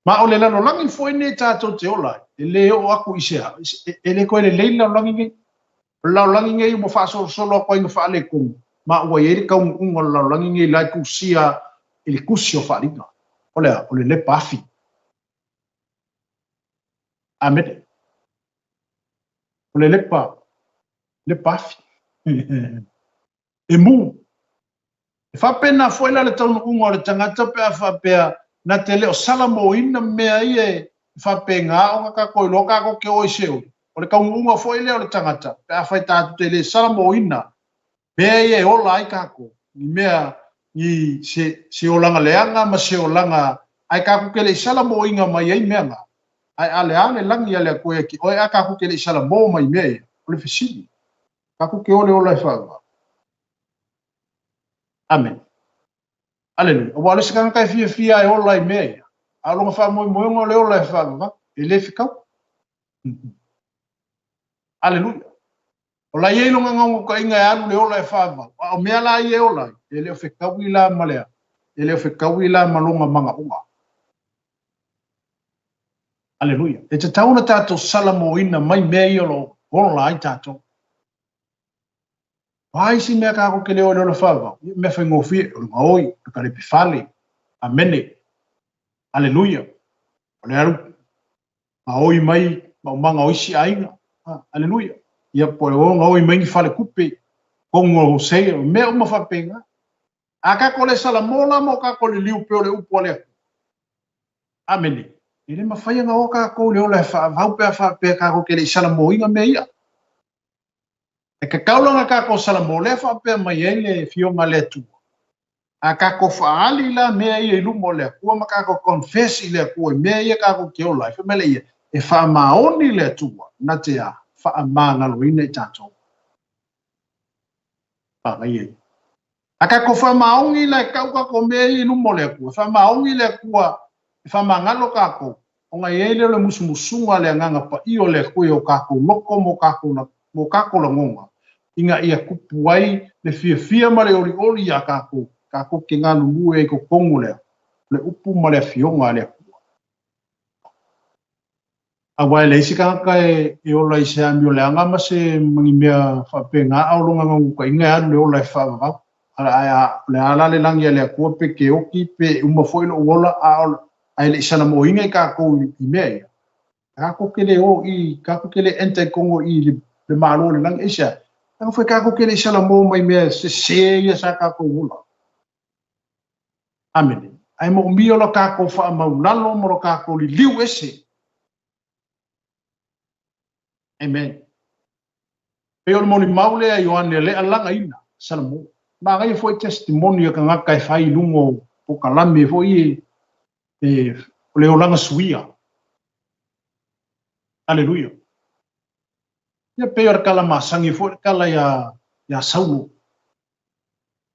Speaker 1: Ma o le lalolagi foi nei tatou te ola ai, e le oo atu i se, e le toe lelei le lalolagi nei. O le lalolagi nei ua faasolosolo atu ai ina faaletonu, ma ua i ai le taunuuga o le lalolagi nei la e tusia i le tusi o Faaaliga. O le a? O le lepa afi. Amene. O le lepa, lepa afi. E mū. E faapena foi la le taunuuga o le tagata pe a faapea na te le o salamōina mea ia e faapena ona tatou iloa tatou te o i Seoli. O le taunuuga foi lea o le tagata pe afai tatou te le salamōina mea ia e ola ai tatou, ni mea, ni se, se olaga leaga ma se olaga ae tatou te le i salamōina mai ai mea na. Ae a le a le lagi a le Atua ia te oe ae tatou te le i salamō mai i mea ia? O le fesili. Tatou te o le ola e faavavau. Amene. Aleluia. Aua o le isi tagata e fiafia e ola i mea ia, a o lona faamoemoega o le ola e faavavau, e le fekau. Aleluia. O la e i ai lona naunautaiga e alu le ola e faavavau, a o mea la ia e ola ai, e le o fekaui la ma le a? E le o fekaui la ma lona manaoga. Aleluia. E tatau ona tatou salamōina mai mea ia o lo o ola ai tatou. O a isi mea tatou te le o i le ola faavavau? Ia, mea faigofie, o le gaoi, o le kalepe fale. Amene. Aleluia. O le alu gaoi mai maumaga o isi aiga. Aleluia. Ia, po o le o gaoi mai ni faletupe, tonu o Hosea, o mea uma faapena. A tatou le salamo la ma o tatou liliu pea o le upu a le Atua. Amene. E le mafai ona o tatou i le ola e faavau pe a faapea tatou te le i salamoina mea ia. E tatau la ona tatou salamo lea faapea mai ai le Afioga a le Atua. A tatou faaali la mea ia i luma o le Atua ma tatou confess i le Atua i mea ia tatou te ola ai, fai mai lea ia, e faamaoni le Atua na te a? Faamagaloina i tatou. Manaia ia. A tatou faamaoni la e tau tatou mea ia i luma o le Atua, e faamaoni le Atua e faamagalo tatou, ona i ai lea o le musumusuga a le Agaga Paia o le Atua i o tatou loto ma o tatou, ma o tatou lagona, ina ia tupu ai le fiafia ma le olioli iā tatou, tatou te galulue ai i totonu o le, o le upu ma le Afioga a le Atua. Aua e leai se tagata e ola i se amio leaga ma se ma ni mea faapena, a o lona naunautaiga e alu le ola e faavavau. Ae o le a la le lagi a le Atua pe te oti pe uma foi lou ola, a o ae le i salamoina i tatou i mea ia. Tatou te le o i, tatou te le enter i totonu i le Malo o le lagi. Aisea? Leaga foi tatou te le i salamo mai mea sese ia sa tatou ola. Amene. Ae moomia lo tatou faamaulalo ma lo tatou liliu ese. Amen. Pei o le molimau lea a Ioane lea lagaina Salamo. Manaia foi testimony a tagata e fai i luga o polokalame foi e, e o le olaga suia. Aleluia. Ia pei o le tala masani foi le tala ia, ia Saulo.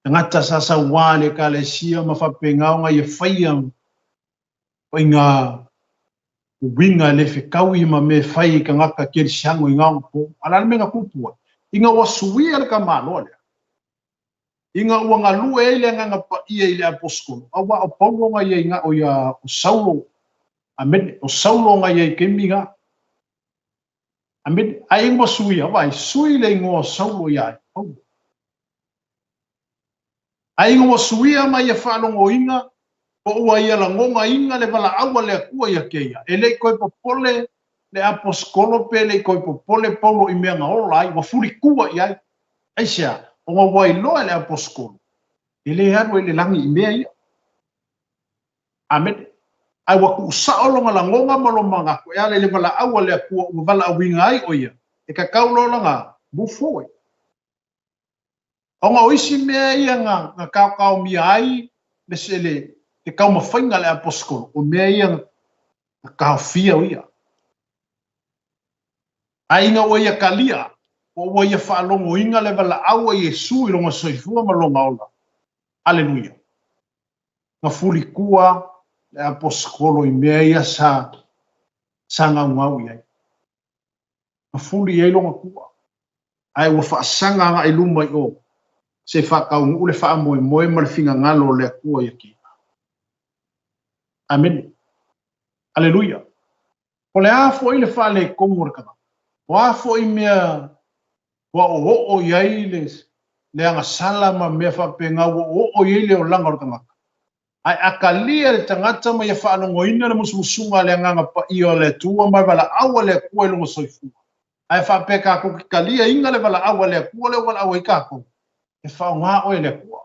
Speaker 1: Tagata sa sauā i le Ekalesia ma faapena ona ia faia ituaiga uiga e le fetaui ma mea e fai i tagata kerisiano i gaogapo. A o le a le mea na tupu ai? Ina ua suia le tamaloa lea, ina ua galue ai le Agaga Paia i le Aposetolo, aua o Paulo na ia i o ia o Saulo, amene, o Saulo na ia i taimi na. Amene. Ai ua suia, vai, sui le igoa o Saulo ia ia Paulo. Ai ua suia ma ia faalogoina, po ua ia lagogaina le valaau a le Atua ia te ia. E le i toe popole le aposetolo pe le i toe popole Paulo i mea na ola ai, ua fulitua i ai. Aisea? Ona ua iloa e le aposetolo, e le alu ai i le lagi i mea ia. Amene. Ae ua tuusao lona lagona ma lona manatu e ala i le valaau a le Atua ua valaauina ai o ia, e tatau loa lana move forward. Ona o isi mea ia na taotaomia ai le le taumafaiga a le aposetolo, o mea ia na taofia o ia. Ae ina ua ia talia, po ua ia faalogoina le valaau a Iesu i lona soifua ma lona ola, Aleluia! Na fulitua le aposetolo i mea ia sa sa gaugau i ai. Na fuli i ai lona tua. Ae ua faasaga agai luma i o, se i faataunuu le faamoemoe ma le finagalo o le Atua ia te ia. Amene. Aleluia. O le a foi le faaletonu o le tagata? O a foi mea ua oooo i ai le le agasala ma mea faapena ua oooo i ai le olaga o le tagata? Ae a talia le tagata ma ia faalogoina le musumusuga a le Agaga Paia o le Atua ma le valaau a le Atua i lona soifua, ae faapea tatou te taliaina le valaau a le Atua lea ua valaau ai tatou, e faaaoga oe e le Atua.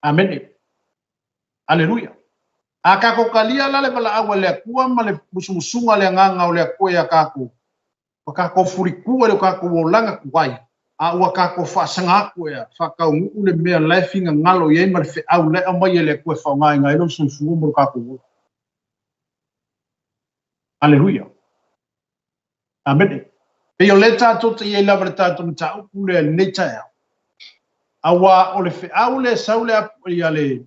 Speaker 1: Amene. Aleluia. A tatou talia la le valaau a le Atua ma le musumusuga a le Agaga o le Atua iā tatou, ua tatou fulitua i lo tatou olaga tuai, a ua tatou faasaga atu ea, faataunuu le mea la e finagalo i ai ma le feau la e aumai e le Atua e faaaogaina ai lou soifua ma lo tatou ola. Aleluia. Amene. Pei o lea tatou te i ai lava i le tatou mataupu lea i lenei taeao. Aua o le feau lea e sau le, ia le,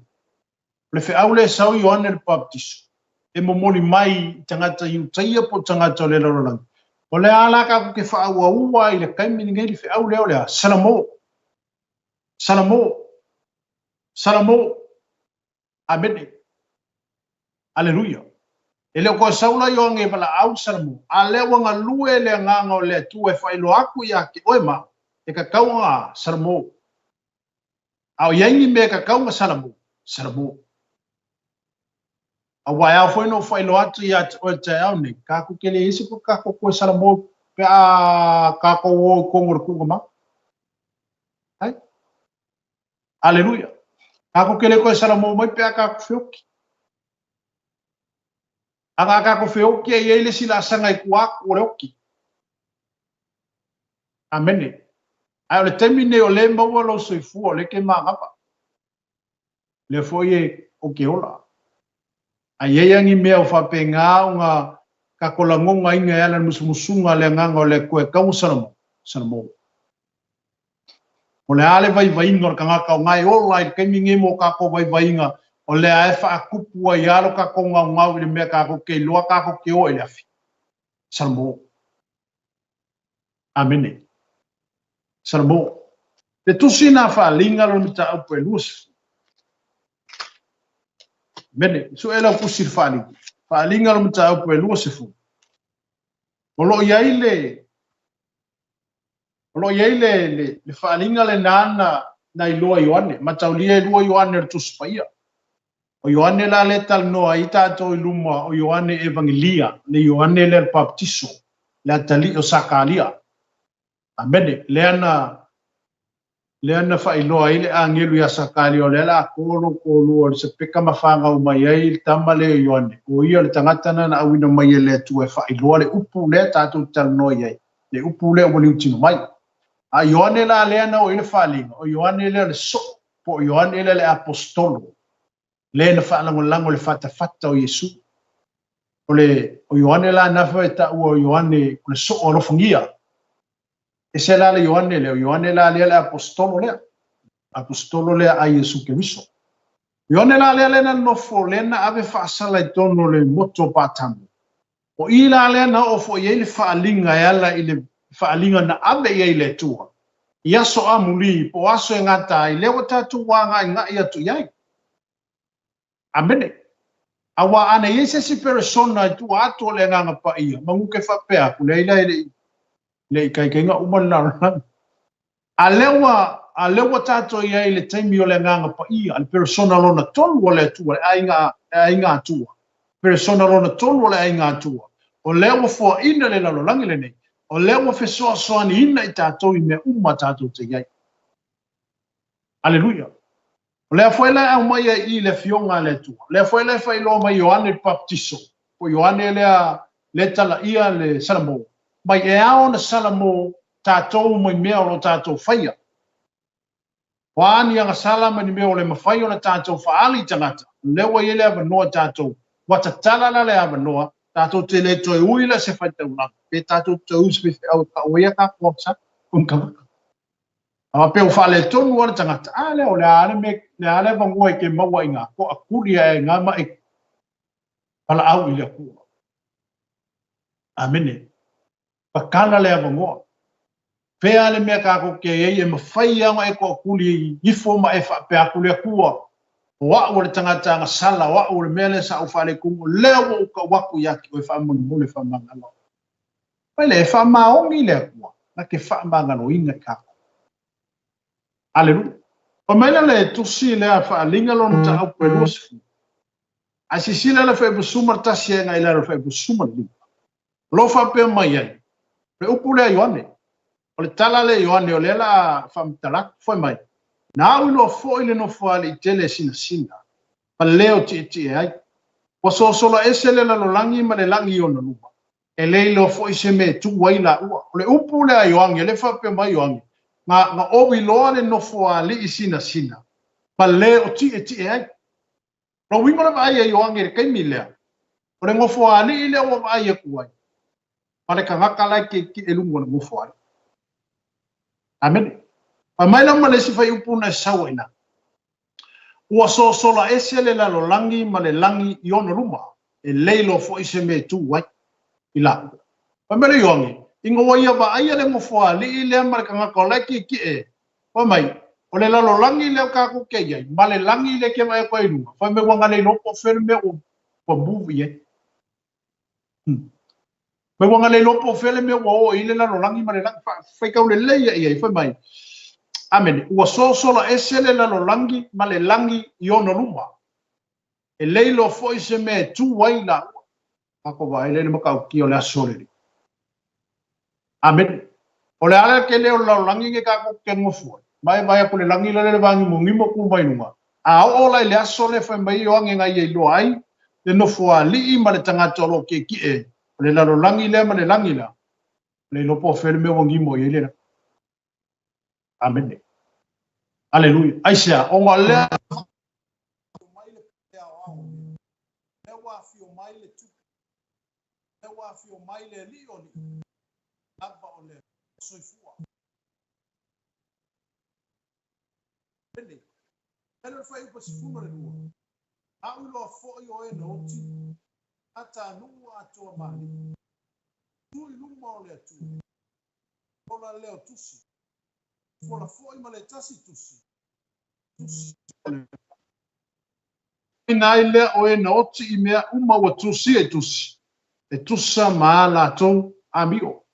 Speaker 1: o le feau lea e sau Ioane le Papatiso, e momoli mai i tagata Iutaia po o tagata o le lalolagi. O le a la tatou te faaauaua ai i le taimi lenei le feau lea o le a? Salamo. Salamo. Salamo. Amene. Aleluia. E le o toe sau la Ioane e valaau i Salamo, a lea ua galue le Agaga o le Atua e faailoa atu ia te oe ma au, e tatau ona Salamo. A o i ai ni mea e tatau ona Salamo, Salamo. Aua e ao foi ona ou faailoa atu ia te oe i le taeao nei, tatou te le ese po tatou toe Salamo pe a tatou o i totonu o le tuuga mau. Ai? Aleluia. Tatou te le toe Salamo mai pe a tatou feoki. Aga a tatou feoki e i ai le isi laasaga i tua atu o le oki. Amene. Ae o le taimi lenei o lea e maua lou soifua, o lea e te manava. Lea foi e ou te ola. A i ai lava ni mea o faapena ona tatou lagonaina e ala i le musumusuga a le Agaga o le Atua e tatau ona Salamo, Salamo. O le a le vaivaiga o le tagata o na e ola i le taimi lenei mo tatou vaivaiga, o lea e faatupu ai lava lo tatou gaugau i le mea tatou te iloa tatou te o ai i le afi. Salamo. Amene. Salamo. Le tusi na faaaliga lona mataupu e 20. Amene. Sue lau tusi le faaaliga. Faaaliga lona mataupu e 20. O lo o i ai le O lo o i ai le, le, le faaaliga lena na, na iloa Ioane. Mataulia e lua Ioane o le Tusi Paia. O Ioane la lea e talanoa ai tatou i luma o Ioane Evangelia, le Ioane lea le Papatiso, le atalii o Sakalia. Amene. Lea na, lea na faailoa ai le agelu iā Sakalia o lea la to lou toalua o Elisapeka ma fanau mai ai le tama lea o Ioane. O ia o le tagata na na auina mai e le Atua e faailoa le upu lea tatou te talanoa i ai, le upu lea ua liutino mai. A Ioane la lea na oo i ai le faaaliga, o Ioane lea o le soo, po o Ioane lea le aposetolo, lea na faalagolago i le fatafata o Iesu. O le, o Ioane la na foi e taua o Ioane o le soo alofagia. Ese la le Ioane lea, o Ioane la lea le aposetolo lea, aposetolo lea a Iesu Keriso. Ioane la lea lea na nofo, lea na ave faasala i totonu o le motu o Patamo. O i la lea na oo foi i ai le faaaliga e ala i le faaaliga na ave i ai le Atua i aso amuli po o aso e gata ai, lea ua tatou ua agaigai atu i ai. Amene. Aua ana i ai se isi peresona i tua atu o le Agaga Paia, manu ke faapea atu, leai la e le i, le i kaikaiga uma le lalolagi. A lea ua, a lea ua tatou i ai i le taimi o le Agaga Paia, le peresona lona tolu o le Atua, le aiga, le aiga Atua, peresona lona tolu o le aiga Atua, o lea ua foaina le lalolagi lenei, o lea ua fesoasoaniina i tatou i mea uma tatou te i ai. Aleluia. O lea foi la e aumai ai i i le Afioga a le Atua. O lea foi la e faailoa mai Ioane le Papatiso, po Ioane lea le talaia le Salamo, mai e ao ona salamo tatou mai mea o lo o tatou faia. O a ni agasala ma ni mea ua le mafai ona tatou faaali i tagata, o lea ua i ai le avanoa i tatou, ua tatala la le avanoa, tatou te le toe ui la se faitaulaga, pe tatou te toe ui se faifeau e kau ai a tatou agasala. A faapea ua faaletonu lava le tagata, a lea, o le a le mea, le a le avanoa e ke maua i ngā koa kuli ae ngā ma e valaau i le Atua. Amene. Tatala le avanoa. Fea le mea kākou ke ai e mafai lava ona e toakuli ifo ma e faapea atu le Atua, o au o le tagata agasala, o au o le mea lea sa ou faaletonu, o lea ua ou tau atu ia te oe faamolemole faamagalo. Mai lea, e faamaoni le Atua, na te faamagaloina i kākou. Aleluia. Fai mai la le tusi lea faaaliga lona mataupu e 20. Ae silasila le fuaiupu 11 agai i lalo i le fuaiupu 15. O lo o faapea mai ai, o le upu lea a Ioane, o le tala lea a Ioane o lea o le a faamatala atu, fai mai, Na au iloa foi le nofoalii tele e sinasina, ma leo tietie ai. Ua sosola ese le lalolagi ma le lagi i ona luma, e le iloa foi se mea e tu ai laua. O le upu lea a Ioane, o lea e faapea mai Ioane, na, na ou iloa le nofoalii sinasina, ma le o tietie ai. Lou uiga o le vaai a Ioane i le taimi lea, o le nofoalii lea ua vaai atu ai, ma le tagata la e tietie i luga o le nofoalii. Amene. Fai mai la ma le isi fuaiupu na e sau ai ina. Ua sosola ese le lalolagi ma le lagi i ona luma, e le iloa foi se mea e tu ai i laua. Fai mai le Ioane, ina ua ia vaaia le nofoalii lea ma le tagata o la e tietie, fai mai, o le lalolagi lea o tatou te i ai, ma le lagi lea e te vaai atu ai i luga, fai mai ua na le iloa po o fea le mea ua move i ai. Mai ua na le iloa po o fea le mea ua oo i ai le lalolagi ma le lagi. Faitau lelei ia i ai, fai mai, Amene, ua sosola ese le lalolagi ma le lagi i ona luma. E le iloa foi se mea e tu ai laua. Tatou vaai lea i le matautia o le aso lenei. Amene. O le a le tele o le lalolagi nei tatou te nofo ai, ma e vaai atu i le lagi la le vagimogimo tu mai luga, a oo la i le aso lea fai mai Ioane na ia iloa ai le nofoalii ma le tagata o lo o tietie, o le lalolagi lea ma le lagi la, le iloa po o fea le mea ua gimo i ai le lagi. Amene. Aleluia. Aisea? Ona o lea mai le aoao, lea ua afio mai le tupu, lea ua afio mai le alii o alii, lava o le soifua. Amene. Pele o le fuaiupu 12, A'u iloa foi o e na oti, tagata nuu atoa ma alii, tu i luma o le Atua, fola lea o tusi, fola foi ma le tasi tusi, tusi o le ina ai lea o e na oti i mea uma ua tusia i tusi, e tusa ma a latou amio.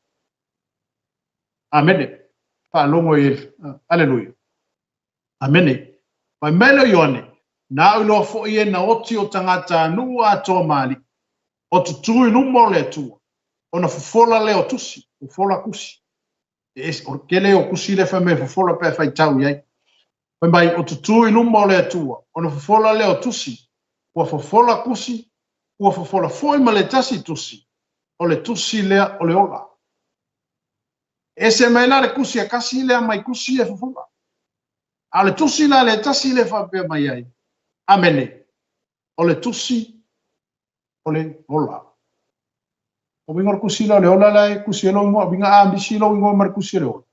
Speaker 1: Amene. Faalogo i ai. Aleluia. Amene. Fai mai lea o Ioane, Na au iloa foi e na oti o tagata nuu atoa ma alii, o tutū i luma o le Atua, ona fofola lea o tusi, fofola tusi. E ese, o le tele o tusi lea fai mai fofola pe a faitau i ai. Fai mai, o tutū i luma o le Atua, ona fofola lea o tusi, ua fofola tusi, ua fofola foi ma le tasi tusi, o le tusi lea o le ola. E ese mai la le tusi e tasi lea mai tusi e fofola. A o le tusi la le tasi lea e faapea mai ai, Amene, o le tusi o le ola. O uiga o le tusi lea o le ola la e tusi ai lou igoa, uiga a misi lou igoa ma le tusi o le ola.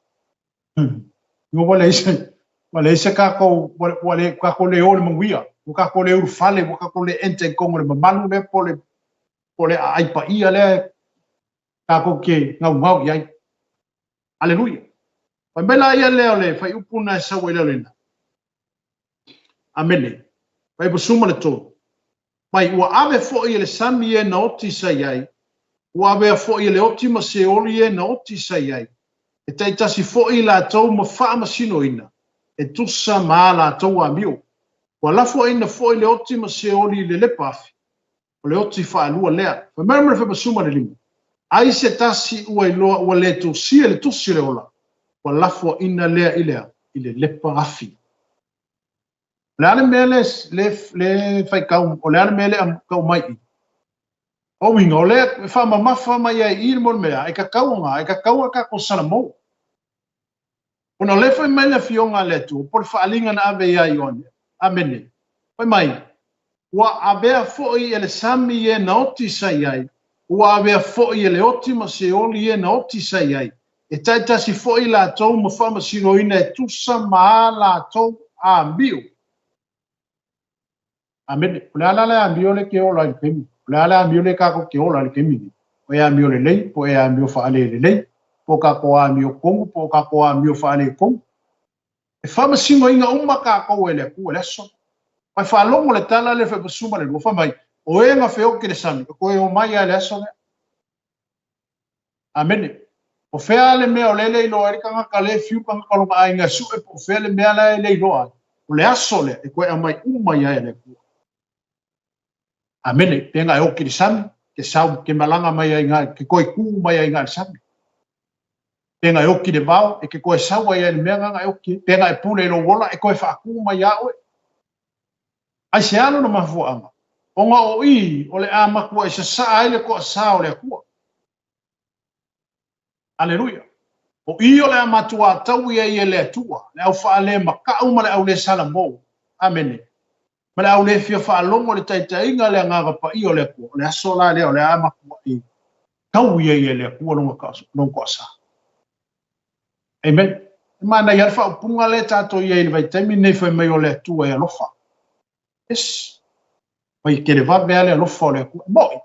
Speaker 1: Uiga ua leai se, ua leai se tatou, ua le, tatou le o i le manuia, ua tatou le ulufale, ua tatou le enter i totonu o le mamalu lea po o le, po o le aai paia lea tatou te gaugau i ai. Aleluia. Fai mai la ia lea o le fuaiupu na e sau ai lalo i ina. Amene. Fuaiupu 13. Mai ua ave foi e le sami e na oti sa i ai, ua avea foi e le oti ma Seoli e na oti sa i ai, e taitasi foi i latou ma faamasinoina, e tusa ma a latou amio. Ua lafoaina foi le oti ma Seoli i le lepa afi, o le oti faalua lea. Fai mai le 15, ai se tasi ua iloa ua le tusia le tusi o le ola, ua lafoaina lea i le, i le lepa afi. O le a le mea le, le, le faitau, o le a le mea le tau mai i? O uiga, o lea e faamamafa mai ai i le mo le mea, e tatau ona, e tatau a tatou salamou. Ona o lea fai mai le afioga a le Atua, po o le faaaliga na ave ia Ioane. Amene. Fai mai, ua avea foi e le sami e na oti sa i ai, ua avea foi e le oti ma Seoli e na oti sa i ai, e taitasi foi latou ma faamasinoina e tusa ma a latou amio. Amene. O le a la le amio le ke ola i le taimi? O le a le amio le kākou ke ola i le taimi nei? O e amio lelei, po e amio faalelelei, po o kākou amio kogu, po o kākou amio faaletonu. E faamasinoina uma kākou e le Atua i le aso. Mai faalogo le tala lea 12, fai mai, o e na feoti le sami, o toe o mai lava i le aso lea. Amene. O fea le mea o lea e le iloa ai le tagata lea e fiu tagata o lona aiga e sue po o fea le mea la e le iloa ai. O le aso lea e toe aumai uma i ai e le Atua. Amene. Pe na e oti i le sami, ke sau, ke malaga mai ai i ke toe kū mai ai i le sami. Pe na e oti i le vao, e ke toe sau ai ai le mea na e oti. Pe na e pule i lou ola, e toe faakū mai ia oe. Aisea lona mafuaaga? Ona o i, o le a matuai sasaa ai le toasā o le Atua. Aleluia. O i o le a matuā taui ai e le Atua, le au faalemakau ma le au le salamou. Amene. Ma le au le fia faalogo i le taitaiga a le Agaga Paia o le Atua. O le aso la lea o le a matuai taui ai e le Atua lona toasā. Amen. E manaia le faaupuga lea tatou i ai i le vaitaimi lenei fai mai o le Atua e alofa. Yes. Mai televave lava le alofa o le Atua. Mo'i.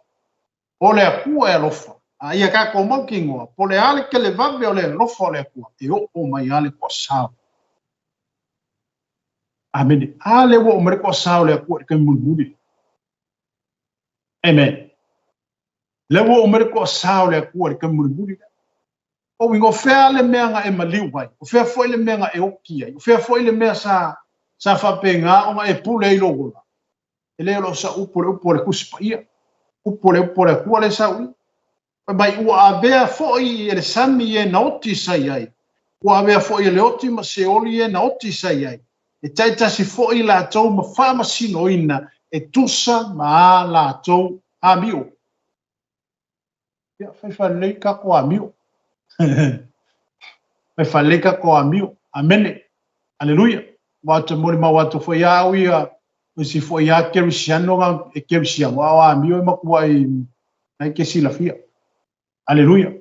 Speaker 1: O le Atua e alofa. A ia tatou mautinoa, po o le a le televave o le alofa o le Atua, e oo mai lava le toasā. Amene. A lea ua oo mai le toasā o le Atua i le taimi mulimuli. Amen. Lea ua oo mai le toasā o le Atua i le taimi mulimuli lea. O uiga, o fea le mea na e maliu ai? O fea foi le mea na e oti ai? O fea foi le mea sa, sa faapena ona e pule ai lou ola? E le o loo sau upu o le upu a le Tusi Paia. Upu o le upu a le Atua lea e sau i. Fai mai, ua avea foi e le sami e na oti sa i ai. Ua avea foi e le oti ma Seoli e na oti sa i ai. E taitasi foi latou ma faamasinoina e tusa ma a latou amio. Ia, fai faalelei tatou amio. Fai faalelei tatou amio. Amene. Aleluia. Ua ou te molimau atu foi ia au ia, o isi foi ia kerisiano na e kerisiano, a o amio e matuai nai ke silafia. Aleluia.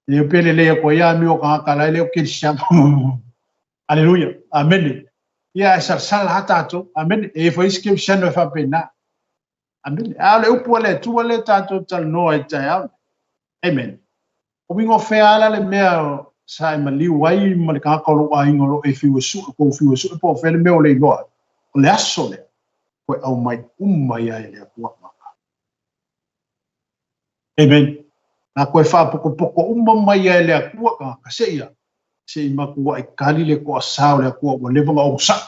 Speaker 1: E pe lelei aku ai amio o tagata la e le o kerisiano. Aleluia. Amene. Ia, e salasala lava tatou. Amene. E i ai foi isi kerisiano e faapena. Amene. A o le upu a le Atua lea tatou talanoa ai i le taeao lenei. Amen. O uiga o fea ala le mea sa e maliu ai ma le tagata o lou aiga o lo o e fiu e sue, kou fiu e sue po o fea le mea o le iloa ai. O le aso lea, koe aumai uma ia e le Atua maka. Amen. Na koe faapokopoko uma mai ia e le Atua tagata se ia, se i matuai kali le toasā o le Atua ua leva ona onosai.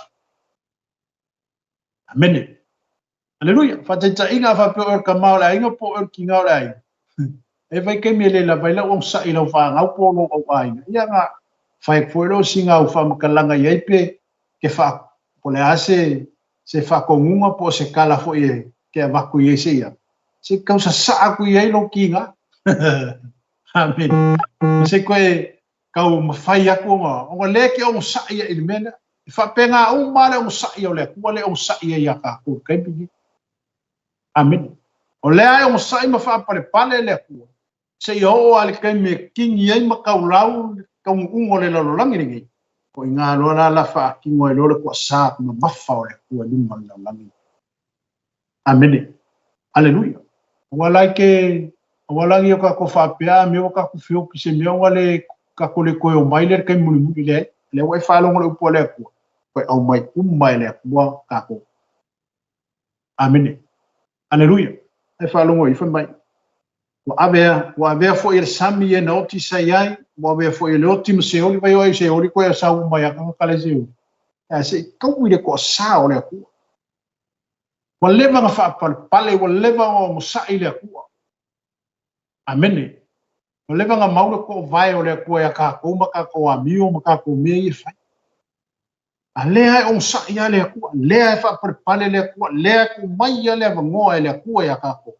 Speaker 1: Amene. Aleluia! Faataitaiga a faapea oe o le tama o le aiga po o oe o le tiga o le aiga. E vai taimi e le lava ai lau onosai i lau fanau po o lou au aiga. Ia na fai atu foi lea o sina au faamatalaga i ai pe ke faa po o le a se se faatonuga po o se tala foi e ke avatu i ai se ia. Se i tau sasaa atu i ai lou tiga. Amene. Se koe tau mafai atu ona, ona lea ke onosai ia i le mea lea. E faapena uma lava le onosai o le Atua lea e onosai ai ia tatou i le taimi lenei. Amene. O lea e onosai ma faapalepale le Atua, seia oo lava i le taimi e kini ai ma taulau le taunuuga o le lalolagi lenei, o i ina loa la la faatino ai loa le toasa mamafa o le Atua i luma o le lalolagi. Amene. Aleluia. Aua la i ke, aua la nei o tatou faapea, a mea ua tatou feoki se mea ona le, tatou le toe omai lea i le taimi mulimuli, leai. Lea ua e faalogo i le upu a le Atua, toe aumai uma e le Atua tatou. Amene. Aleluia. E faalogo i fai mai. Ua avea, ua avea foi e le sami e na oti sa i ai, ua avea foi e le oti ma Seoli, vai o ai Seoli koe a sau mai aka ka le Seoli. Ae se i kau i le toasā o le Atua. Ua leva na faapalepale, ua leva na onosai le Atua. Amene. Ua leva na mau le toovae o le Atua ia tatou ma tatou amio ma tatou mea ia e fai. A lea e onosai lava le Atua, lea e faapalepale le Atua, lea e tuu mai lava le avanoa e le Atua ia tatou.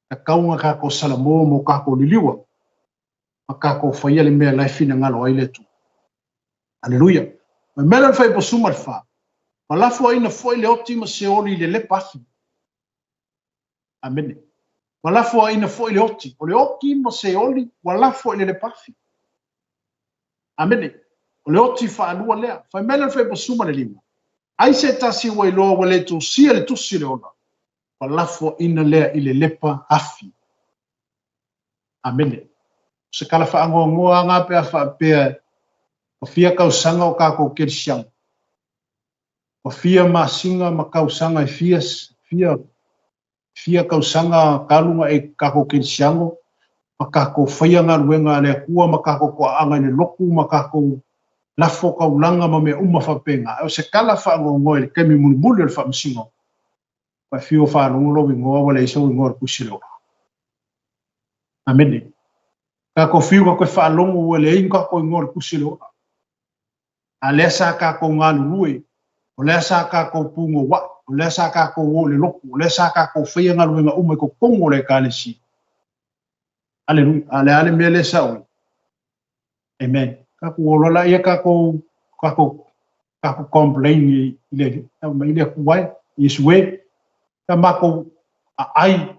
Speaker 1: Tatau ona tatou salamo mo tatou liliua ma tatou faia le mea la e finagalo ai le Atua. Aleluia. Ma mea lea o le Fuaiupu 14, ua lafoaina foi le oti ma Seoli i le lepa afi. Amene. Ua lafoaina foi le oti. O le oti ma Seoli ua lafo i le lepa afi. Amene. O le oti faalua lea. Fai mai lea o le Fuaiupu 15, Ai se tasi ua iloa ua le tusia le tusi o le ola, ua lafoaina lea i le lepa afi. Amene. O se tala faanoanoa lena pe a faapea ua fia tausaga o tatou kerisiano, ua fia masina ma tausaga e fia, fia, fia tausaga talu na e tatou kerisiano ma tatou faia galuega a le Atua ma tatou toaaga i le lotu ma tatou lafo taulaga ma mea uma faapena. Ae o se tala faanoanoa i le taimi mulimuli o le faamasinoga, ua e fiu e faalogo lou igoa ua leai sou igoa i le tusi o le ola. Amene. Tatou fiu ka toe faalogo ua leai ni tatou igoa i le tusi o le ola. A lea sa tatou galulue, o lea sa tatou punouai, o lea sa tatou o i le lotu, o lea sa tatou faia galuega uma i totonu o le Ekalesia. Aleluia. A o le a le mea lea sa ui? Amen. Tatou ola laia tatou, tatou, tatou complain i le Alii, i le Atua e, Iesu e, sa matou aai,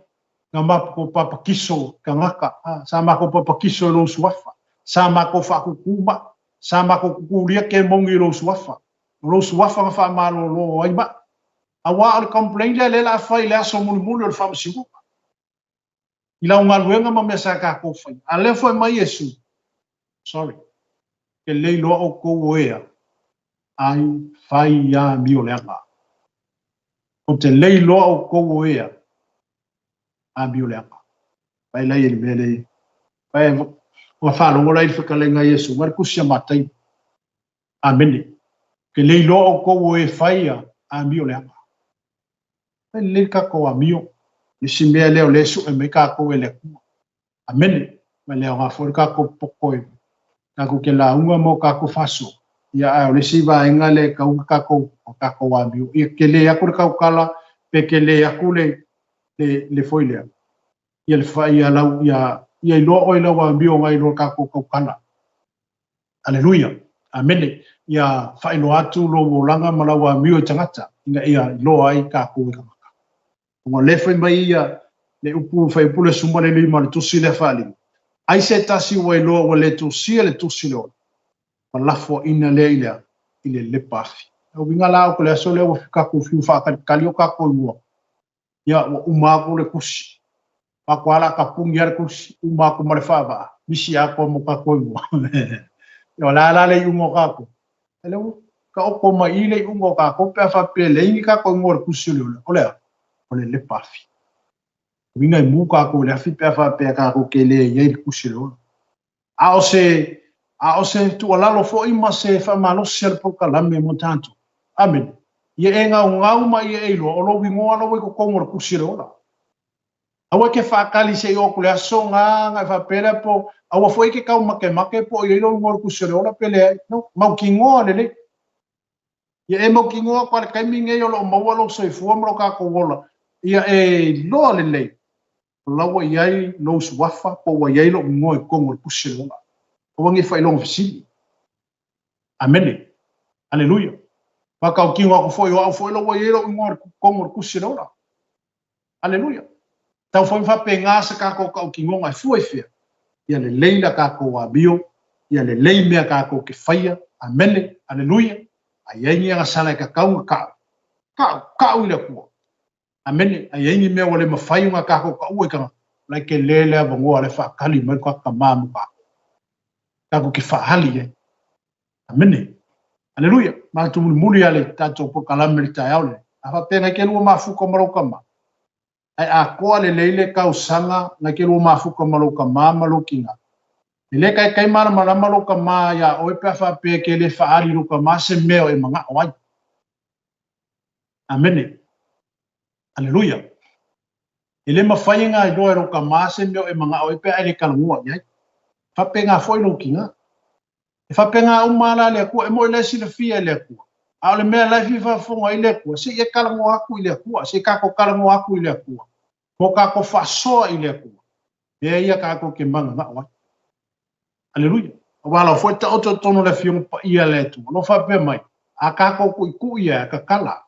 Speaker 1: na matou papakiso tagata, sa matou papakiso i lou suafa, sa matou faatutū mai, sa matou tutulia kemoni i lou suafa, o lou suafa na faamalolo ai mai. Aua o le complain lea lea o le a fai i le aso mulimuli o le faamasinoga. I lau galuega ma mea sa tatou faia. A lea foi mai Iesu, sorry, ke le iloa outou o ea ai fai amioleaga. Ou te le iloa outou o ea amioleaga. Vai lai e le mea le vai ua faalogo lai i le fetalaiga a Iesu mai le tusi a Mataio. Amene. Ke le iloa outou o e fai amioleaga. Fai lelei le tatou amio. Le isi mea lea o lea e sue mai tatou e le Atua. Amene. Ma le aoga foi le tatou poto e tatou te lauga ma o tatou faasoa. Ia, ae o le isi vaega lea e tatau ona tatou, o tatou amio. Ia tele atu le tautala pe tele atu le, le, le foi lea. Ia le fai ia lau, ia, ia iloa oe lau amio nai lo tatou tautala. Aleluia. Amene. Ia faailoa atu lou olaga ma lau amio i tagata, ina ia iloa ai tatou e tagata. Ona o lea e fai mai ia le upu fuaiupu le 15 o le tusi lea faalima, Ai se tasi ua iloa ua le tusia le tusi o le ola, ua lafoaina lea i le a? I le lepa afi. O uiga la o le aso lea ua tatou fiu faatalitali o tatou igoa, ia ua uma atu le tusi. Matou lava la tapuni lava le tusi, uma atu ma le faavaa, misi atoa ma tatou igoa. Ia o le a la le iuga o tatou? E le ua taoto mai i i le iuga o tatou pe a faapea e leai ni tatou igoa i le tusi o le ola. O le a? O le lepa afi. O uiga e mu tatou i le afi pe a faapea tatou te le i ai i le tusi o le ola. A o se, a o se tuualalo foi ma se faamalosi a le polokalame mo tatou. Amene. Ia e gaugau ma ia e iloa, o lou igoa la ua i totonu o le tusi o le ola. Aua e ke faatali se i oo atu le aso na ona e faapea lea po, aua foi e ke tau makemake po o i ai lou igoa i le tusi o le ola pe leai. No, mautinoa lelei. Ia e mautinoa atu lava i le taimi lenei o lo o maua lou soifua ma lo tatou ola, ia e iloa lelei o la ua i ai lou suafa po ua i ai lou igoa i totonu o le tusi o le ola. Aua ne i faailoga fesili. Amene. Aleluia. Faatautino atu foi o au foi la ua i ai lou igoa i totonu o le tusi o le ola. Aleluia. Tau foi ma faapena se tatou tautinoga e fua i fea? Ia lelei la tatou amio, ia lelei mea tatou te faia. Amene. Aleluia. A i ai ni agasala e tatau ona kau, kau, kau i le Atua. Amene. A i ai ni mea ua le mafai ona tatou taua i tagata, o la e tele le avanoa o la e faatali mai lo tatou Tama mo tatou. Tatou te faaali ai. Amene. Aleluia. Manatu mulimuli a le tatou polokalame i le taeao lenei. A faapea nai ke lua mafuta ma lou tama. Ae atoa lelei le tausaga na e te lua mafuta ma lou tama ma lou tina. E le taitai malamalama lou tama iā oe pe a faapea e te le faaali i lou tama se mea o e manao ai. Amene. Aleluia. E le mafai ona iloa e lou tama se mea o e manao ai pe a e le talanoa i ai. E faapena foi lou tina. E faapena uma lava la le Atua, e moni la e silafia e le Atua, a o le mea la e fia faafofoga ai le Atua, se i e talanoa atu i le Atua, se i tatou talanoa atu i le Atua, mo tatou faasoa i le Atua, mea ia tatou te mananao ai. Aleluia. Aua la foi taoto i totonu o le Afioga Paia a le Atua, o lo o faapea mai, a tatou tuitui e tatala.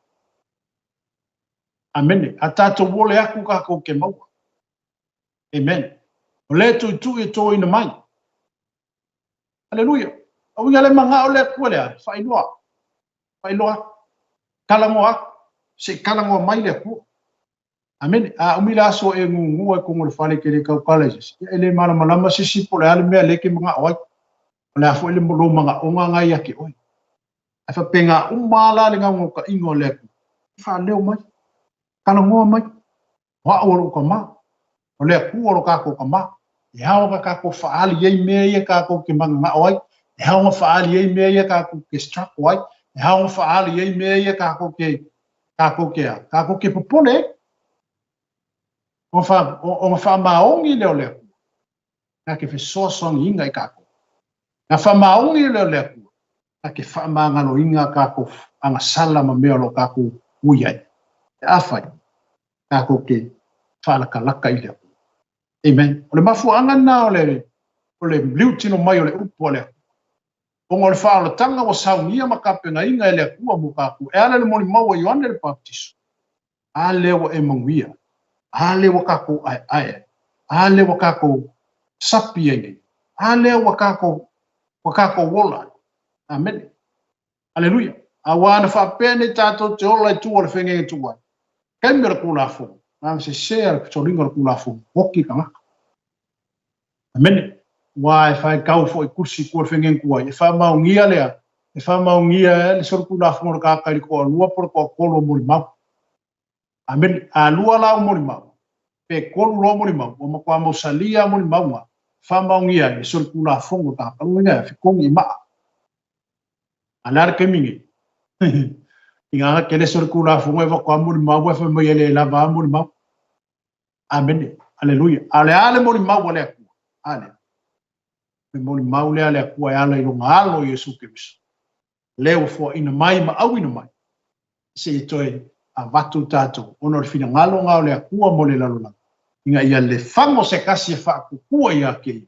Speaker 1: Amene. A tatou ole atu tatou te maua. Amen. O le tuitui e toina mai. Aleluia. O uiga le manao le Atua lea, faailoa. Faailoa atu. Talanoa atu. Se i talanoa mai le Atua. Amene. A umi le aso e gugua i totonu o le fale e te le tautala i se isi, ia e le malamalama se isi po o le a le mea lea e te manao ai. O le a foi le lou manaoga na ia te oe. Ae faapena uma lava la le naunautaiga o le Atua, faaleo mai, talanoa mai. O au o lou tama, o le Atua o lo tatou tama. E ao ona tatou faaali ai mea ia tatou te mananao ai, e ao ona faaali ai mea ia tatou te struggle ai, e ao ona faaali ai mea ia tatou te, tatou te a, tatou te popole ai. Ona faamaoni lea o le Atua, na te fesoasoaniina i tatou. Na faamaoni lea o le Atua, na te faamagaloina tatou agasala ma mea o lo o tatou ui ai. Pe afai, tatou te faalatalata i le Atua. Amen. O le mafuaaga lena o le, o le liutino mai o le upu a le Atua. Ona o le faaolataga ua saunia ma tapenaina e le Atua mo tatou, e ala i le molimau a Ioane le Papatiso. A lea ua e manuia, a lea ua tatou aeae ai, a lea ua tatou sapi ai nei, a lea ua tatou, ua tatou ola ai. Amene. Aleluia. Aua na faapea nei tatou te ola i tua o le feagaiga tuai. Taimi o le Tulafono, na sese a le soliga o le Tulafono, oti tagata. Amene. Aua e faitau foi tusi i tua o le feagaiga tuai, e faamaonia lea, e faamaonia le solitulafono o le tagata i le toalua po o le toatolu o molimau. Amene. A lua la au molimau, pe tolu loa molimau, ua matua mausali lava molimau na, faamaonia ai le solitulafono o le tagata. Lona uiga e fetogi i maa. A o le a le taimi nei? Inā na tele solitulafono e avatu lava molimau ae fai mai e le lava lava molimau. Amene. Aleluia. A o le a le molimau a le Atua? A lea. Le molimau lea a le Atua e ala i lona Alo Iesu Keriso. Lea ua foaina mai ma auina mai, se i toe avatu tatou, ona o le finagalo na o le Atua mo le lalolagi, ina ia le fago se tasi e faakukua ia te ia,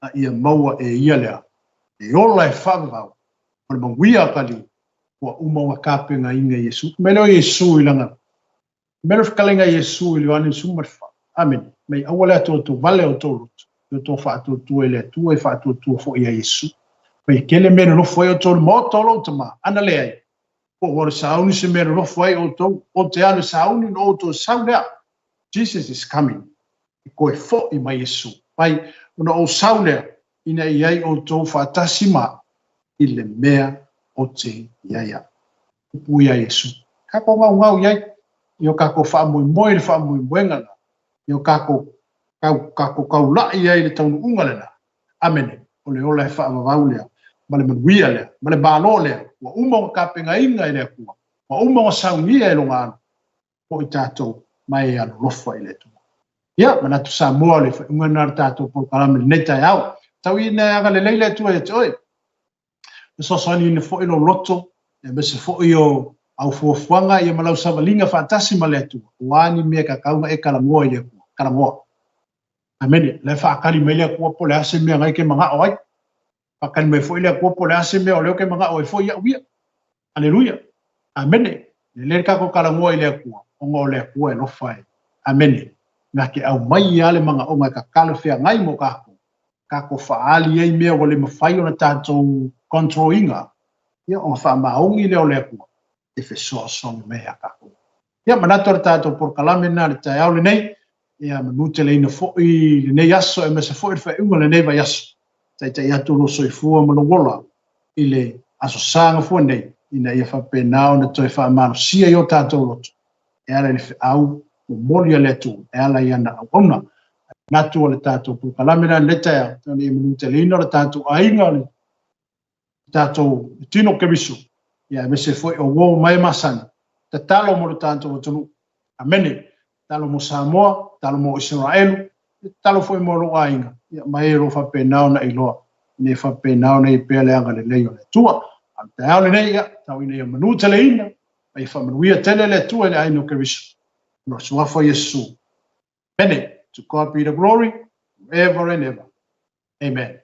Speaker 1: a ia maua e ia lea, e ola e faavavau, ma le manuia a Kalii, ua uma ona tapenaina e Iesu. Mea lea o Iesu i lana Mea le fetalaiga a Iesu i le Ioane 14. Amene. Mai aua le atoatovale o outou loto, i outou faatuatua i le Atua e faatuatua foi ia Iesu. Mai e tele mea e nonofo ai outou i le maota o lou Tama, ana leai, po ua o le sauni se mea e nonofo ai outou, ou te alu e sauni ona outou sau lea. Jesus is coming. E toe foi mai Iesu. Mai ona ou sau lea, ina ia i ai outou faatasi ma au i le mea o te i ai au. Upu ia Iesu. Tatou gaugau i ai, i o tatou faamoemoe i le faamoemoega lena, i o tatou tau, tatou taulai ai i le taunuuga lena. Amene. O le ola e faavavau lea, ma le manuia lea, ma le Malo lea, ua uma ona tapenaina e le Atua, ua uma ona saunia e Lona Alo, foi tatou ma e alolofa i le Atua. Ia, manatu Samoa o le faaiuga lena o le tatou polokalame i lenei taeao. Tau ina e agalelei le Atua ia te oe. Fesoasoaniina foi lou loto, aemaise foi o au fuafuaga ia ma lau savaliga faatasi ma le Atua, aua ni mea e tatau ona e talanoa i le Atua. Talanoa. Amene. O la e faatali mai le Atua po o le a se mea na e te manao ai. Faatali mai foi le Atua po o le a se mea o lea ou te manao ai foi au ia. Aleluia. Amene. Lelei le tatou talanoa i le Atua, ona o le Atua e alofa e. Amene. Na te aumai lava le manaoga e tatalo feagai mo tatou, tatou faaali ai mea ua le mafai ona tatou control ina, ia ona faamaoni lea o le Atua e fesoasoani mai ia tatou. Ia, manatu o le tatou polokalame lena i le taeao lenei, ia manuteleina foi lenei aso aemaise foi le faaiuga o lenei vaiaso. Taitai atu lou soifua ma lou ola i le Aso Sa gafua nei, ina ia faapena ona toe faamalosia i o tatou loto e ala i le feau Momoli a le Atua e ala i ana auauna. Manatu o le tatou polokalame la lenei taeao, ina ia manuteleina le tatou aiga, le tatou tino Keriso, ia aemaise foi o uo ma e masani. Tatalo mo le tatou atunuu. Amene. Tatalo mo Samoa, tatalo mo Isaraelu, tatalo foi mo lou aiga, ia ma e o lo o faapena ona iloa, ina ia faapena ona i ai pea le agalelei o le Atua. A o le taeao lenei, ia, tau ina ia manuteleina, ma ia faamanuia tele le Atua i le aiga o Keriso. Ona o le suafa o Iesu. Amene. To God be the glory, forever and ever. Amen.